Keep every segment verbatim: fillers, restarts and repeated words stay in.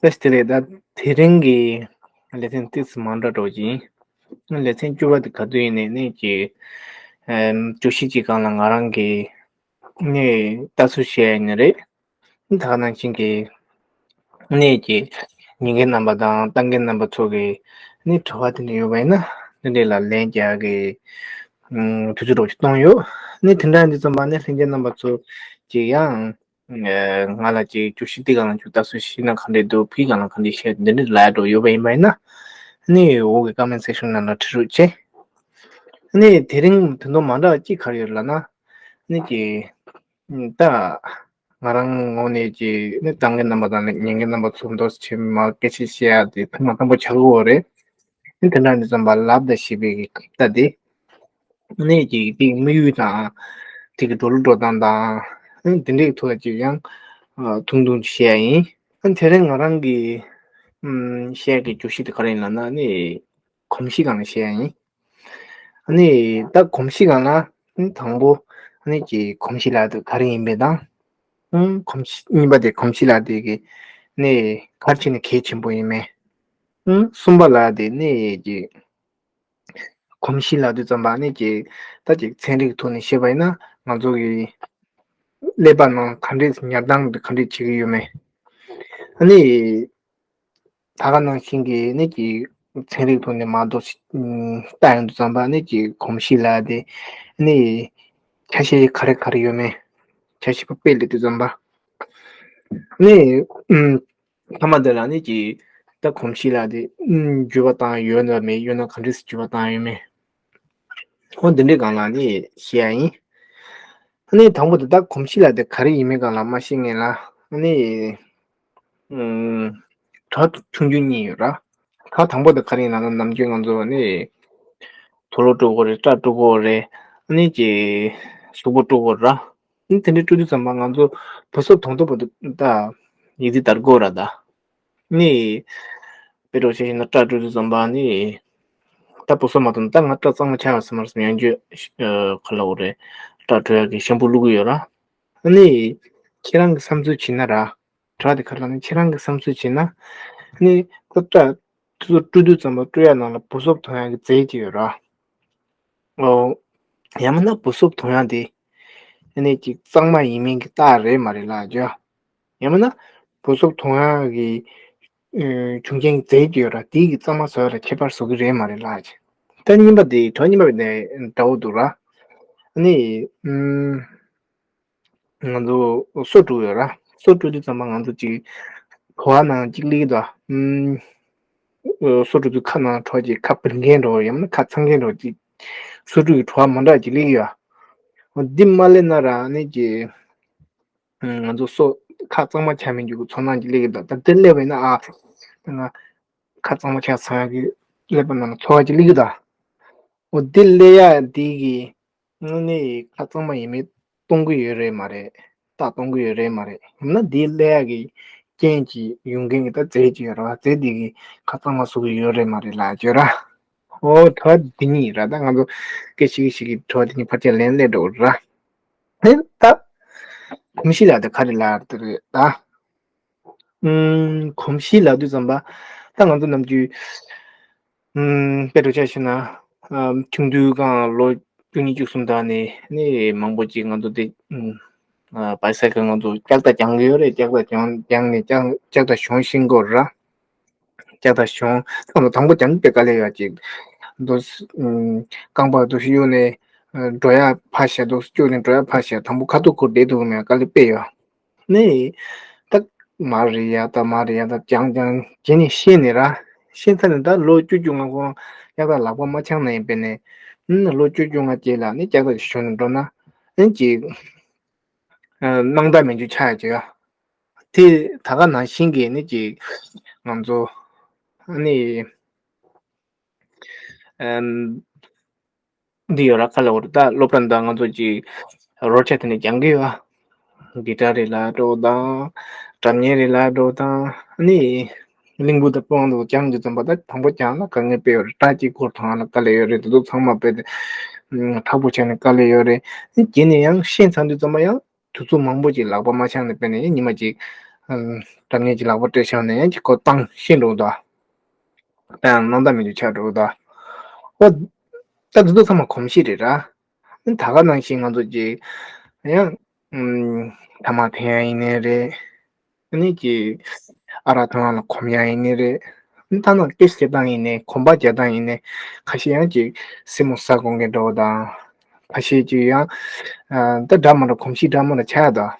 བཀྲ་ཤིས་བདེ་ལེགས། ད་དེ་རིང་གི་ལེ་ཚན་ཏོག་ཙམ་མ་འདྲ་འགྲོ་གི་ཡིན། ལེ་ཚན་བཅུ་པ་དེ་ག་དུས་ཡིན་ནའི་ནས་ཀྱི་ཨམ་བཅུ་བཞི་གཅིག་སྒང་ལ་ང་རང་གི་ནས་ལྟ་ཚུལ་བཤད་ཡ་ཡིན་ནི་རེད། ད་ག་ནང་བཞིན་གྱི་ནས་ཀྱི་ཉན་མཁན་རྣམ་པ་དང་ལྟ་མཁན་རྣམ་པ་ཚོ་གི་ནས་དྲི་བ་དེ་འདྲ་ཡོད་པ་ཡིན་ན་འདི་འདྲ་ལ་ལན་རྒྱག་གི་ཨམ་དུས་ཚོད་འདྲ་ཅིག་གཏོང་ཡོད། ནས་དེ་འདྲ་འདི་ཙམ་པ་ནས་ལྷན་རྒྱས་རྣམ་པ་ཚོ་གི་ཡང་། ང་ལ་ཅིག་བཅུ་བཞི་འདི་ག་ལ་ཅིག་ལྟ་ཚུལ་ཤེས་ན་ག་འདྲས་འདུག་ཕི་ག་ལ་ག་འདྲས་བཤད་འདི་འདྲས་ལབ་འགྲོ་ཡོད་པ་ཡིན་པ་ཡིན་ན། ནི་འོག་གི་ཀོ་མེན་སེག་ཤོན་ནང་ལ་འབྲི་རོགས་བྱེད། ནི་དེ་རིང་དོན་དག་མ་འདྲ་བ་ཅིག་ག་རེ་ཡོད་ལབ་ན། ནི་ཀྱི་ད་ང་རང་ངོས་ནས་ཀྱི་ནི་ལྟ་མཁན་རྣམ་པ་དང་ཉན་མཁན་རྣམ་པ་ཚོ་འདུག་སེ་ཆེ་མ་སྐད་ཆ་བཤད་ཡ་དེ་ཐེངས་མ་དང་པོ་ཆགས་ཀྱི་ཡོད་རེད། ནི་དེ་འདྲ་ནི་ཙམ་པ་ལབ་ད་ཞེས་པའི་གི་སྐབས་ད་དེ། གནས་ཀྱི་དེའི་དམིགས་ཡུལ་དང་། དེ་གི་འགྲོ་ལུགས་འགྲོ་སྟངས་དང་། དེ་འདྲའི་ཐོག་ལ་ཅིག་ཡང་ཐུང་ཐུང་བཤད་ཡ་ཡིན། དེ་རིང་ང་རང་གི་བཤད་ཀྱི་བརྗོད་གཞི་དེ་ག་རེ་ཡིན་ལབ་ན་ནི་གོམས་གཤིས་སྒང་ལ་བཤད་ཡ་ཡིན། ནི་ད་གོམས་གཤིས་སྒང་ལ་དང་པོ་ནི་ཀྱི་གོམས་གཤིས་ལ་དེ་ག་རེ་ཡིན་པས་དང་། གོམས་གཤིས་གཉིས་པ་དེ་གོམས་གཤིས་ལ་དེ་གི་ནི་ག་རེ་བྱས་ནས་གལ་ཆེན་པོ་ཡིན་མེད། གསུམ་པ་ལ་དེ་ནི་ཀྱི། གོམས་གཤིས་ལབ་དུས་ཙམ་པ་ནི་ཀྱི་ད་ཅིག་ཚན་རིག་ཐོག་ནས་བཤད་པ་ཡིན་ན་ང་ཚོ་གི་ཀླད་པ་ནང་ག་འདྲས་ཉར་སྟངས་དེ་ག་འདྲས་བྱེད་ཀྱི་ཡོད་མེད། ཨ་ནི་ད་ག་ནང་བཞིན་གྱི་ནི་ཀྱི་ཚན་རིག་ཐོག་ནས་མ་གཏོགས་ལྟ་ཡོང་དུས་ཙམ་པ་ནི་ཀྱི་གོམས་གཤིས་ལབ་དེ་ནི་ཆ་ཤས་ག་རེ་ག་རེ་ཡོད་མེད། ཆ་ཤས་པ་དཔེ་ལབ་དུས་ཙམ་པ་ནི། མཐའ་མ་དེ་ལ་ནི་ཀྱི་ད་གོམས་གཤིས་ལ་དེ་འགྱུར་བ་བཏང་ཡོད་ན་མེད། ཡོད་ན་ག་འདྲས་སེ་འགྱུར་བ་བཏང་ཡོད་མེད། འོ་འདི་འདྲའི་སྒང་ལ་ནི་བཤད་ཡ་ཡིན། ཨ་ནི་དང་པོ་དེ་ད་གོམས་གཤིས་ལ་དེ་ག་རེ་ཡིན་མིན་སྒང་ལ་མ་ཤེས་ངེས་ལ་ཨ་ནི་གྲོགས་ཆུང་ཆུང་གཉིས་ཡོད་ར། གྲོགས་དང་པོ་དེ་ག་རེ་ཡིན་ལབ་ན་ནམ་རྒྱུན་ང་ཚོ་ནི་དུག་ལོག་དཀྲུག་དགོས་རེད། སྐྲ་དཀྲུག་དགོས་རེད། ཨ་ནི་ཀྱི་གཟུགས་པོ་དཀྲུག་དགོས་ར། དེ་འདྲའི་དཀྲུག་དུས་ཙམ་པ་ང་ཚོ་བུ་སོབ་དང་ཐོག་བར་དུ་ད་ཡིག་རྩིས་དར་དགོས་ར་ད། ནི། དཔེ་འདྲ་བཤད་ཤེས་ན་སྐྲ་དཀྲུག་དུས་ཙམ་པ་ནི། ད་བུ་སོབ་མ་གཏོགས་ད་ང་སྐྲ་གཙང་མ་ཆགས་ཡོད་ས་མ་རེད་སམ། ཡང་རྒྱུ་ག་ལ་འོ་རེད། སྐྲ་དཀྲུག་ཡག་གི་ཤམ་པུ་བླུག་གི་ཡོད་ར། ནི། ཁྱེད་རང་གི་བསམ་ཚུལ་བྱས་ན་ར། དྲ་དེ་ག་ལ་ནི་ཁྱེད་རང་གི་བསམ་ཚུལ་བྱས་ན། ནི། ད་སྐྲ། དེ་ཚོ་དཀྲུག་དུས་ཙམ་པ་དཀྲུག་ཡག་ནང་ལ་བུ་སོབ་འཐུང་ཡག་གི་རྫས་ཅིག་ཡོད་ར། ཨོ། ཡང་མིན་ན་བུ་སོབ་འཐུང་ཡག་དེ། ནི་ཅིག་གཙང་མ་ཡིན་མིན་གྱི་རྟགས་རེད་མ་རེད་ལབ་ཀྱི། ཡང་མིན་ན་བུ་སོབ་འཐུང་ཡག་གི་ཨུ་བྱུང་རྐྱེན་གྱི་རྫས་ཅིག་ཡོད་ར། དེ་གིས་གཙང་མ་བཟོ་ཡག་ལ་ཁྱད་པར་བཟོ་གི་རེད་མ་རེད་ལབ་ཀྱི། ད་གཉིས་པ་དེ་གྲོགས་གཉིས་པ་དེ་འདྲ་བོ་འདུག་ར། ནི་ཨུམ། ང་ཚོ་སོ་དཀྲུག་ཡོད་ར། སོ་དཀྲུག་དུས་ཙམ་པ་ང་ཚོ་ཅིག་བྲོ་བ་ནང་ཅིག་སླེབས་ཀྱི་འདུག་ཨ། ཨུམ། སོ་དཀྲུག་དུས་ཁ་ནང་བྲོ་བ་ཅིག་ཁ་འབར་མཁན་འདྲ་བོ་ཡང་མིན་ན་ཁ་ཚ་མཁན་འདྲ་བོ་ཅིག་སོ་དཀྲུག་གི་བྲོ་བ་མ་འདྲ་ཅིག་སླེབས་ཀྱི་ཡོད། འོ་འདི་མ་སླེབས་ན་ར་ནི་ཅིག་ང་ཚོ་སོ་ཁ་གཙང་མ་ཆགས་མི་འཇུག་གི་ཚོར་སྣང་ཅིག་སླེབས་ཀྱི་འདུག་ད་འདི་སླེབས་པ་ཡིན་ན་ཨ། ང་ཁ་གཙང་མ་ཆགས་ཚར་ཡག་གི་ཀླད་པ་ནང་ལ་ཚོར་བ་ཅིག་སླེབས་ཀྱི་འདུག་འོ་འདི་སླེབས་ཡག་འདི་གི་དངོས་གནས་ཁ་གཙང་མ་ཡིན་མིན་གཏོང་གི་ཡོད་རེད་མ་རེད། རྟགས་གཏོང་གི་ཡོད་རེད་མ་རེད། ཡིན་ན་འདི་སླེབས་ཡག་གི་རྐྱེན་གྱིས་ཡོང་མཁན་གྱི་ད་རྫས་ཅིག་ཡོད་རེད་བ། རྫས་འདི་གིས་ཁ་གཙང་མ་བཟོ་གི་ཡོད་རེད་མ་རེད་ལབ་ཀྱི་ཡོད་ར། ཨོ་དྲི་བ་འདི་གཉིས་ར། ད་ང་ཚོ་སྐད་ཆ་ཞིག་གི་དྲི་བ་འདི་གཉིས་ཕལ་ཆེར་ལན་སླེབས་འགྲོ་གི་ར། ཨེ་ད་གོམས་གཤིས་ལབ་དེ་ག་རེ་ལབ་དེ་རེད་ད། ཨུམ། གོམས་གཤིས་ལབ་དུས་ཙམ་པ་ད་ང་ཚོ་ནམ་རྒྱུན། ཨུམ། དཔེ་འདྲ་ཆ་བཞག་ན། ཨམ། ཆུང་དུས་སྒང་ལོ་བཅུ་གཉིས་བཅུ་གསུམ་དག་ནས་ནི་མང་པོ་ཅིག་ང་ཚོ་དེ། ཨུམ། ཨ། བྷའི་སའི་ཀལ་ང་ཚོ་ལྕགས་རྟ་རྒྱག་གི་ཡོད་རེད། ལྕགས་རྟ་རྒྱག་རྒྱག་ནས་ལྕགས་ལྕགས་རྟ་གཞོན་ཤེས་དགོས་ར། ལྕགས་རྟ་གཞོན་ང་ཚོ་དང་པོ་རྒྱག་དཔེ་དཀའ་ལས་ཡོད་ཅིག་འདུག་ཨུམ། རྐང་པ་འདུག་གཡུག་ནས་འགྲོ་ཡག་ཕར་བཞག་འདུག་གཡུག་ནས་འགྲོ་ཡག་ཕར་བཞག་དང་པོ་ཁ་ཐུག་ཁུར་བསྡད་འདུག་མེད་དཀའ་ལས་དཔེ་ཡོད། ནི། ད། མར་རེད་ཡ་ད་མར་རེད་ཡ་ད་རྒྱང་རྒྱང་བྱས་ནས་ཤེས་ནས་ར། ཤེས་ཚར་ནས་ད་ལོ་བཅུ་བཅོ་ལྔ་ཁོང་ཡག་ད་ལག་པ་མ་འཆང་ན་ཡིན་པས་ནས། ཨུམ། ལོ་བཅུ་བཅོ་ལྔ་རྗེས་ལ་ནི་ལྕགས་རྟ་ཞིག་ཞོན་ནས་འགྲོ་ན། ཨེ་ཅིག་ཨ། སྣང་དག་མེད་རྒྱུ་ཆགས་ཡ་ཅིག་ཡ། དེ་ད་ག་ནང་བཞིན་གྱི་ནི་ཅིག་ང་ཚོ་ནི། ཨམ། འདི་ཡོད་ར། ཁ་ལ་འོ་ད་སློབ་གྲྭ་འདི་ང་ཚོ་ཅིག་རོལ་ཆ་དེ་ནས་སྦྱང་གི་ཡོད། གི་ཊར་རེད་ལབ་འགྲོ་དང་། སྒྲ་སྙན་རེད་ལབ་འགྲོ་དང་། ཨ་ནི། གླིང་བུ་དང་སྤོང་དུ་སྦྱང་རྒྱུ་ཙམ་པ་ད་དང་པོ་སྦྱང་ན་དཀའ་ངལ་དཔེ་ཡོད་རེད། སྒྲ་གཅིག་ཁུར་ཐོན་ན་དཀའ་ལས་ཡོད་རེད། དེ་ཚོ་ཚང་མ་དཔེ་དེ་མཁྲེགས་པོ་བྱས་ནས་དཀའ་ལས་ཡོད་རེད། རྗེས་ནས་ཡང་ཤེས་ཚར་དུས་ཙམ་པ་ཡང་དུས་ཚོད་མང་པོ་ཅིག་ལག་པ་མ་འཆང་ནས་དཔེ་ནས་ཉི་མ་གཅིག་ ཨམ། དྲང་ངེས་ཀྱི་ལག་པ་སྤྲད་བཞག་ནས་ཡང་ཅིག་ཁོ་བཏང་ཤེས་འགྲོ་གི་འདུག་ད་ཡང་སྣང་དག་མེད་རྒྱུ་ཆགས་འགྲོ་གི་འདུག་འོ། ད་འདི་ཚོ་ཚང་མ་གོམས་གཤིས་རེད་ར། ད་ག་ནང་བཞིན་ང་ཚོ་ཀྱི་ཡང་ཨམ། ཐ་མག་འཐེན་ཡ་ཡིན་ནའི་རེད། ཨ་ནི་ཀྱི་ཨ་རག་འཐུང་ཡ་ལ་གོམས་ཡ་ཡིན་ནའི་རེད། ཨ་ནི་ཐ་ན་སྐད་བཤད་སྟངས་ཡིན་ནའི་གོམ་པ་རྒྱག་སྟངས་ཡིན་ནའི་ཁ་ཤས་ཡང་ཀྱི་སེན་མོ་ཟ་དགོས་མཁན་འདྲ་བོ་དང་། ཁ་ཤས་ཀྱི་ཡང་ཨ། ད་འདྲ་མི་འདྲ་གོམས་གཤིས་འདྲ་མི་འདྲ་ཆགས་ཡ་དང་།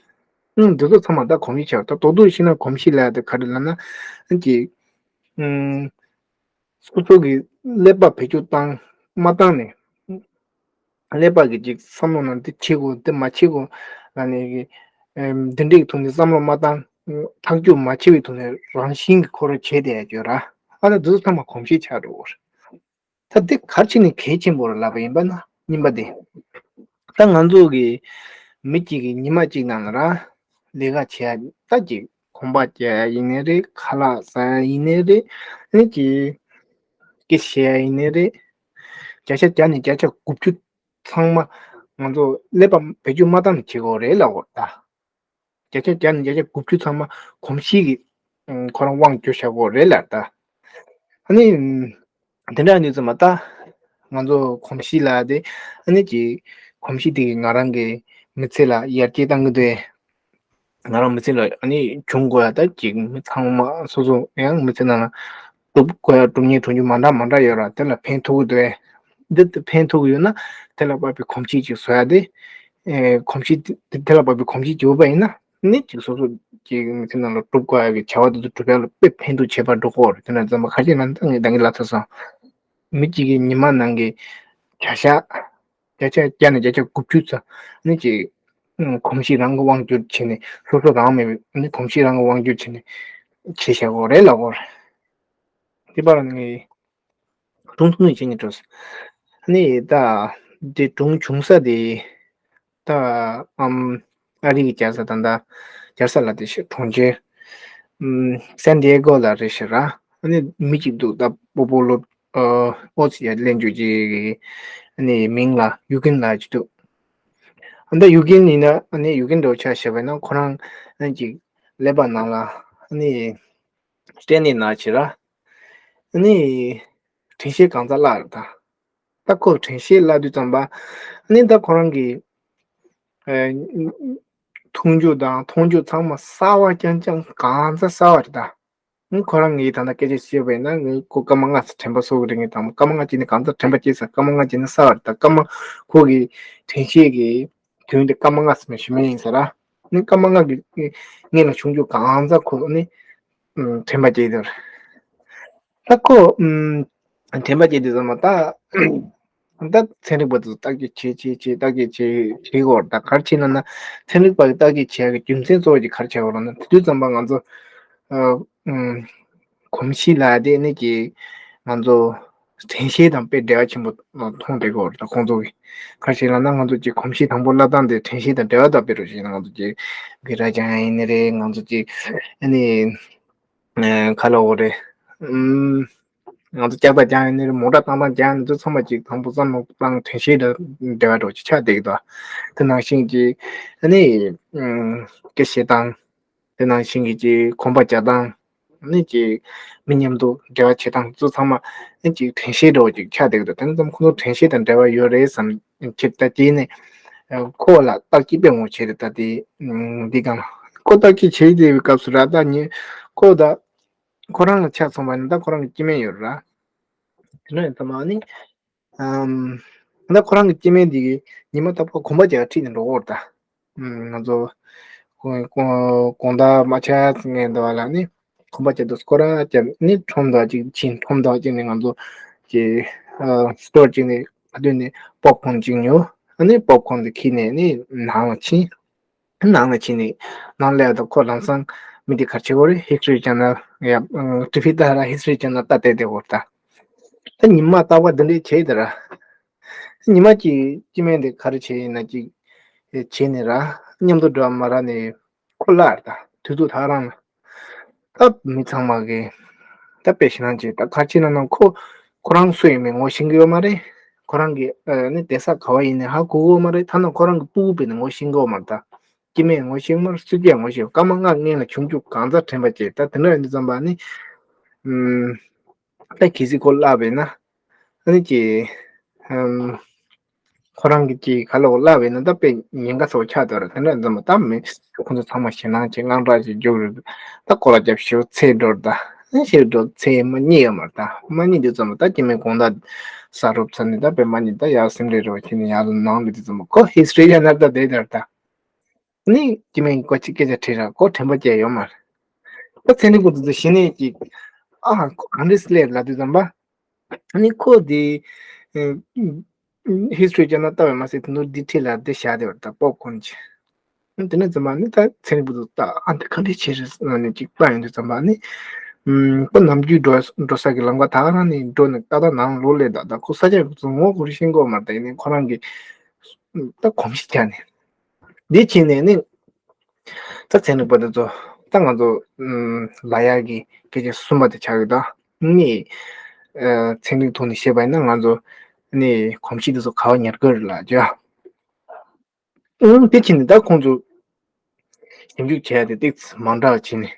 ཨང་། འདི་ཚོ་ཚང་མ་ད་གོམས་གཤིས་ཆགས། ད་རྡོག་རྡོག་བཤད་ན་གོམས་གཤིས་ལབ་ཡ་དེ་ག་རེ་ལབ་ན། ཨ་ནི་ཀྱི་ཨང་། སོ་སོ་གི་ཀླད་པ་བེད་སྤྱོད་བཏང་མ་བཏང་ནས། ཀླད་པ་གི་ཅིག་བསམ་བློ་ནང་འདི་བྱེད་དགོས་འདི་མ་བྱེད་དགོས་ལབ་ནས་ཀྱི། ཨེམ། འདི་འདྲའི་ཐོག་ནས་བསམ་བློ་མ་བཏང་། ཐག་གཅོད་མ་བྱེད་པའི་ཐོག་ནས་རང་བཞིན་གྱི་ཁོ་རང་བྱས་བསྡད་ཡ་ཡོད་ར། ཨ་ནི་འདི་ཚོ་ཚང་མ་གོམས་གཤིས་ཆགས་འགྲོ་གི་རེད། ད་འདི་ག་རེ་བྱས་ནས་གལ་ཆེན་པོ་རེད་ལབ་པ་ཡིན་པ་ན། གཉིས་པ་དེ། ད་ང་ཚོ་གི་མི་གཅིག་གི་ཉི་མ་གཅིག་ནང་ལ་ར་ལས་ཀ་བྱེད་ཡ་ད་ཅིག་གོམ་པ་རྒྱག་ཡ་ཡིན་ནའི་རེད། ཁ་ལག་ཟ་ཡ་ཡིན་ནའི་རེད། ཨ་ནི་ཅིག་སྐད་བཤད་ཡ་ཡིན་ནའི་རེད། བརྒྱ་ཆ་བརྒྱ་ནས་བརྒྱ་ཆ་དགུ་བཅུ་ཚང་མ་ང་ཚོ་ཀླད་པ་བེད་སྤྱོད་མ་བཏང་ནས་བྱེད་དགོས་རེད་ལབ་དགོས་རེད་ད། བརྒྱ་ཆ་བརྒྱ་ནས་བརྒྱ་ཆ་དགུ་བཅུ་ཚང་མ་གོམས་གཤིས་ཀྱི་ཁོ་རང་དབང་བསྒྱུར་བྱ་དགོས་རེད་ལབ་ད། ཨ་ནི་དེ་འདྲ་ཡིན་དུས་ཙམ་པ་ད་ང་ཚོ་གོམས་གཤིས་ལབ་དེ། ཨ་ནི་ཀྱི་གོམས་གཤིས་དེ་གིས་ང་རང་གི་མི་ཚེ་ལ་ཡར་རྒྱས་གཏང་གི་འདུག་ང་རང་མི་ཚེ་ལ་ཨ་ནི་བྱུང་དགོས་ཡ་ད་ཅིག་མི་ཚང་མ་སོ་སོ་ཡང་མི་ཚེ་ནང་ལ་སྒྲུབ་དགོས་ཡ་སྒྲུབ་སྙིང་འདོད་རྒྱུ་མ་འདྲ་མ་འདྲ་ཡོད་ར། དེ་ལ་ཕན་ཐོགས་ཀྱི་འདུག་འདི་ལྟ་ཕན་ཐོགས་ཀྱི་ཡོད་ན་དེ་ལ་དཔག་པའི་གོམས་གཤིས་ཅིག་བཟོ་ཡ་དེ། ཨེ། གོམས་གཤིས་དེ་དེ་ལ་དཔག་པའི་གོམས་གཤིས་ཅིག་ཡོད་པ་ཡིན་ན་ནི་ཅིག་སོ་སོ་ཅིག་མི་ཚེ་ནང་ལ་སྒྲུབ་དགོས་ཡ་གི་བྱ་བ་དེ་ཚོ་སྒྲུབ་ཡ་ལ་དཔེ་ཕན་ཐོགས་ཆེ་བ་འགྲོ་གི་རེད། དེ་ན་ཙམ་པ་ཁ་ཤས་ན་ད་ངས་ད་གིན་ལབ་ཚར་སོང་། མི་གཅིག་གི་ཉི་མ་ནང་གི་བྱ་བཞག་བརྒྱ་ཆ་བརྒྱ་ནས་བརྒྱ་ཆ་དགུ་བཅུ་ཙམ་ནི་ཅིག་ཨུམ། གོམས་གཤིས་རང་གི་དབང་བསྒྱུར་བྱས་ནས། སོ་སོ་རང་མེད་པའི་ནི་གོམས་གཤིས་རང་གི་དབང་བསྒྱུར་བྱས་ནས་བྱེད་བཞག་གོ་རེད་ལབ་གོ་རེད། དེ་པར་ནི་སྒྲུང་ཐུང་ནས་བྱེད་ནས་འགྲོ། ནི་ད་དེ་སྒྲུང་བྱུང་ས་དེ་ད་ཨམ། ཨ་རི་གི་རྒྱལ་ས་ད་ལྟ་རྒྱལ་ས་ལ་དེ་ཤི་གྲོང་ཁྱེར་ཨམ། སན་ཏི་ཨེ་གོ་ལ་རེད་ཤག་ར། ནི་མི་གཅིག་འདུག་ད་སྤོ་སྤོ་ལོ། ཨོ་ཙི་ཡ་ལེན་རྒྱུ་ཅིག་གི་ནི་མིང་ལ་ཡུ་གིན་ལ་ཅིག་འདུག་ཨ་ད་ཡུ་གིན་ཡིན་ན་ཨ་ནི་ཡུ་གིན་འདྲ་བོ་ཆ་བཞག་པ་ཡིན་ན་ཁོ་རང་ཨ་ནི་ཅིག་ཀླད་པ་ནང་ལ་ཨ་ནི་སྐྲན་ནད་ན་བྱས་ར། ཨ་ནི་དྲན་ཤེས་གང་ཙམ་བརླག་རེད་ད། ད་ཁོ་དྲན་ཤེས་བརླག་དུས་ཙམ་པ་ཨ་ནི་ད་ཁོ་རང་གི་ཨ་འཐུང་རྒྱུ་དང་འཐུང་རྒྱུ་ཚང་མ་གསར་བ་རྐྱང་རྐྱང་གང་ཙམ་གསར་བ་རེད་ད། ཁོ་རང་གིས་ད་ལྟ་སྐད་ཆ་བཤད་པ་ཡིན་ན་ངས་ཁོ་སྐར་མ་ལྔ་ཙམ་དྲན་པ་གསོ་གི་རེད། ངས་དང་པོ་སྐར་མ་ལྔ་བྱས་ནས་གང་ཙམ་དྲན་པ་སྐྱེས་ས། སྐར་མ་ལྔ་བྱས་ནས་གསར་བ་རེད་ད། སྐར་མ་ཁོ་གི་དྲན་ཤེས་ཀྱི་དུས་ཡུན་དེ་སྐར་མ་ལྔ་ཙམ་ཞུ་མེད་ཡིན་ས་ར། ནི་སྐར་མ་ལྔ་གི་སྔོན་ལ་བྱུང་རྒྱུ་གང་ཙམ་ཁོ་ནི་དྲན་པ་སྐྱེས་དེར། ད་ཁོ་དྲན་པ་སྐྱེས་དུས་ཙམ་པ་ད། ད་ཚན་རིག་པ་ཚོས་བརྟག་དཔྱད་བྱེད་བྱེད་བྱེད་བརྟག་དཔྱད་བྱེད་བྱེད་དགོས་རེད། ད་ག་རེ་བྱས་ན་ན་ཚན་རིག་པ་གིས་བརྟག་དཔྱད་བྱེད་ཡག་གི་རྒྱུ་མཚན་གཙོ་བོ་ཅིག་ག་རེ་བྱེད་དགོས་རེད་ན། དེ་དུས་ཙམ་པ་ང་ཚོ་ཨ་ཨུམ་གོམས་གཤིས་ལབ་དེ་ནི་ཀྱི་ང་ཚོ་དྲན་ཤེས་དང་དཔེ་འབྲེལ་བ་ཆེན་པོ་མཐོང་བསྡད་ཀྱི་ཡོད་རེད། ད་ཁོང་ཚོ་གིས་ག་རེ་བྱས་ན་ན་ང་ཚོ་ཀྱི་གོམས་གཤིས་དང་པོ་བརླག་སྟངས་དེ་དྲན་ཤེས་དང་འབྲེལ་བ་དང་། དཔེ་རུ་བྱས་ན་ང་ཚོ་ཀྱི་སྒེར་ར་སྦྱང་ཡ་ཡིན་ནི་རེད། ང་ཚོ་ཀྱི་ཨ་ནི་ཨ་ག་ལབ་དགོས་རེད། ཨུམ། ང་ཚོ་ལྕགས་རྟ་རྒྱག་ཡིན་ནི་རེད། མོ་ཊ་བཏང་བཏང་རྒྱག་ཡིན་ནི་རེད། ཚང་མ་ཅིག་དང་པོ་བསམ་བློ་བཏང་དྲན་ཤེས་དང་འབྲེལ་བ་འདྲ་བོ་ཅིག་ཆགས་བསྡད་ཀྱི་འདུག་དེ་ནང་བཞིན་གྱི་ཨ་ནི་ཨུམ་སྐད་བཤད་སྟངས། དེ་ནང་བཞིན་གྱི་ཅིག་གོམ་པ་རྒྱག་སྟངས། ཨ་ནི་ཅིག་མི་མཉམ་དུ་འབྲེལ་བ་བྱེད་སྟངས་ཚོ་ཚང་མ་ཨ་ནི་ཅིག་དྲན་ཤེས་འདྲ་བོ་ཅིག་ཆགས་བསྡད་ཀྱི་འདུག་དེ་ནི་ཙམ་ཁོ་ཚོ་དྲན་ཤེས་དང་འབྲེལ་བ་ཡོད་རེད་བསམ་གྱི། ད་དེ་ནས་ཁོ་ལ་བརྟག་དཔྱད་དཔེ་ངོ་ཆེ་རེད། ད་དེ་འདི་སྒང་ལ་ཁོ་བརྟག་དཔྱད་བྱེད་བསྡད་པའི་སྐབས་སུ་ར། ད་ཉི་ཁོ་ད་ཁོ་རང་ལ་ཆ་མཚོན་པ་ཡིན་ན་ད་ཁོ་རང་གི་སྐྱེ་དམན་ཡོད་རེད་ར། དེ་འདྲ་ཡིན་ཙང་མ་ནི་ཨམ། ད་ཁོ་རང་གི་སྐྱེ་དམན་འདི་གི་ཉི་མ་རྟག་པར་གོམ་པ་རྒྱག་ཁྲིད་ནས་འགྲོ་གི་ཡོད་རེད་ད། ཨམ། ང་ཚོ་དགོང་དག་མ་ཆ་ངན་འདྲ་བ་ལ་ནི་གོམ་པ་རྒྱག་དུས་སྐོར་ར་རྒྱབ་ནི་ཁྲོམ་དུ་ཅིག་ཕྱིན། ཁྲོམ་དུ་ཅིག་ནས་ང་ཚོ་ཅིག་ཨ་སི་ཊོར་ཅིག་ནས་ཕ་དུས་ནས་པོབ་ཁོརན་ཅིག་ཉོ། ཨ་ནི་པོབ་ཁོརན་དེ་ཁྱེར་ནས་ནི་ནང་ལ་ཕྱིན། ནང་ལ་ཕྱིན་ནས་ནང་སླེབས་དུས་ཁོ་ལམ་སང་མི་དེ་ག་རེ་བྱེད་ཀྱི་ཡོད་རེད། ཧི་སི་ཊོ་རི་ཅེ་ནལ་ཡ་ཊི་ཝི་ལྟ་ར། ཧི་སི་ཊོ་རི་ཅེ་ནལ་ལྟ་བསྡད་བསྡད་ཀྱི་ཡོད་རེད་ད། ད་ཉི་མ་རྟག་པར་འདི་འདྲས་བྱས་ད་ར། ཉི་མ་གཅིག་སྐྱེ་དམན་དེ་ག་རེ་བྱས་ཡིན་ན་ཅིག་བྱས་ནས་ར་མཉམ་དུ་འགྲོ་བ་མ་རག་ནས་ཁོ་བརླགས་རེད་ད། དུས་ཚོད་ད་ག་རང་ལ། ད་མི་ཚང་མ་གིས་ད་དཔེ་ཞེད་སྣང་བྱས། ད་ག་རེ་བྱས་ན་ན་ཁོ་ཁོ་རང་སུ་ཡིན་མིན་ངོ་ཤེས་ཀྱི་ཡོད་མ་རེད། ཁོ་རང་གི་ཨ་ནི་བསྡད་ས་ག་བ་ཡིན་ནི་ཧ་གོ་གི་ཡོད་མ་རེད། ཐ་ན་ཁོ་རང་གི་སྤུ་གུ་དཔེ་ནི་ངོ་ཤེས་ཀྱི་ཡོད་མ་རེད་ད། སྐྱེ་མེད་ངོ་ཤེས་མར་སྲོལ་འབྱེད་ངོ་ཤེས་སྐར་མ་ལྔ་སྔོན་ལ་བྱུང་རྒྱུ་གང་ཟག་དྲན་པ་བཅས་ད་དེ་འདྲ་ཡིན་དུས་ཙམ་པ་ནི། ཨུམ། ད་གལ་སྲིད་ཁོ་བརླགས་པས་ན། ཨ་ནི་ཀྱི། ཨུམ། ཁོ་རང་གི་ཀྱི་ག་ལ་བརླགས་པས་ན་ད་དཔེ་ཉེན་ཁ་ཚ་བོ་ཆགས་འདུག་ར། དེ་འདྲ་ཡིན་ཙམ་པ་ད་མི་ཁོ་ཚོ་ཚང་མ་ཞེད་སྣང་བྱེད་དངངས་སྐྲག་བྱེད་རྒྱུ་རེད། ད་ཀོ་ལ་རྒྱབ་ཞུ་ཚེ་འགྲོར་ད། ཨ་ནི་ཕྱིར་འགྲོ་ཚེ་མ་རྙེད་ཡོད་མ་རེད། ད་མ་རྙེད་དུས་ཙམ་པ་ད་སྐྱེ་མེད་དགོང་དག་ས་རུབ་ཚར་ནས་ད་དཔེ་མ་རྙེད་ད་ཡར་སེམས་ཁྲལ་རེ་བ་བྱེད་ནས་ཡར་ལ་ནང་ལ་དུས་ཙམ་པ་ཁོ་ཧི་སི་ཊོ་རི་ཡ་ནར་ད་བསྡད་དར་ད། ནི་སྐྱེ་མེད་ཀྱི་སྐད་ཆ་དྲིས་ར་ཁོ་དྲན་པ་བཅས་ཡོད་མ་རེད། ད་ཚན་རིག་པ་དེ་ཚོ་ཞི་ནས་ཀྱི་ཨ་ཁོ་ག་འདྲས་སླེབས་ལབ་དུས་ཙམ་པ། ནི་ཁོ་དེ་ཧི་སི་ཊོ་རི་ཅན་ན་ལྟ་བའི་མ་ཟད་དེ་ནོར་འདི་ཁྲིད་ལ་དེ་བཞག་དེ་བར་ད་པོབ་ཁོརན་ཆེ། དེ་ནས་ཙམ་པ་ནི་ད་ཚན་རིག་པ་དེ་ཚོ་ད་ཨ་འདི་ག་འདྲས་བྱེད་རེད་ཟེར་ནས་ཅིག་ལྟ་ཡོང་དུས་ཙམ་པ་ནི། ཁོ་ནམ་རྒྱུན་འགྲོ་འགྲོ་ས་གི་ལམ་ཁ་ད་ག་རང་ནས་འགྲོ་ནས་ཏག་ཏག་ནང་ལོག་སླེབས་ད་ད་ཁོ་ས་ཆ་གི་ཚོ་ངོ་ཁོ་རང་ཤེས་ཀྱི་ཡོད་མ་རེད། ད་ཡིན་ནའི་ཁོ་རང་གི་ད་གོམས་གཤིས་ཆགས་ནས། འདི་བྱས་ནས་ནི། ད་ཚན་རིག་པ་དེ་ཚོ་ད་ང་ཚོ་ལ་ཡག་གི་སྐད་ཆ་གསུམ་པ་དེ་ཆགས་ཡོད་ད། ནི། ཚན་རིག་ཐོག་ནས་བཤད་པ་ཡིན་ན་ང་ཚོ་ནི་གོམས་གཤིས་དེ་ཚོ་ག་བ་ཉར་དགོས་རེད་ལབ་ཀྱི། ཨང་། དེ་བྱས་ནས་ད་ཁོང་ཚོ་ཞིབ་འཇུག་བྱས་ཏེ་ཏིག་ཙམ་མང་དྲགས་བྱས་ནས་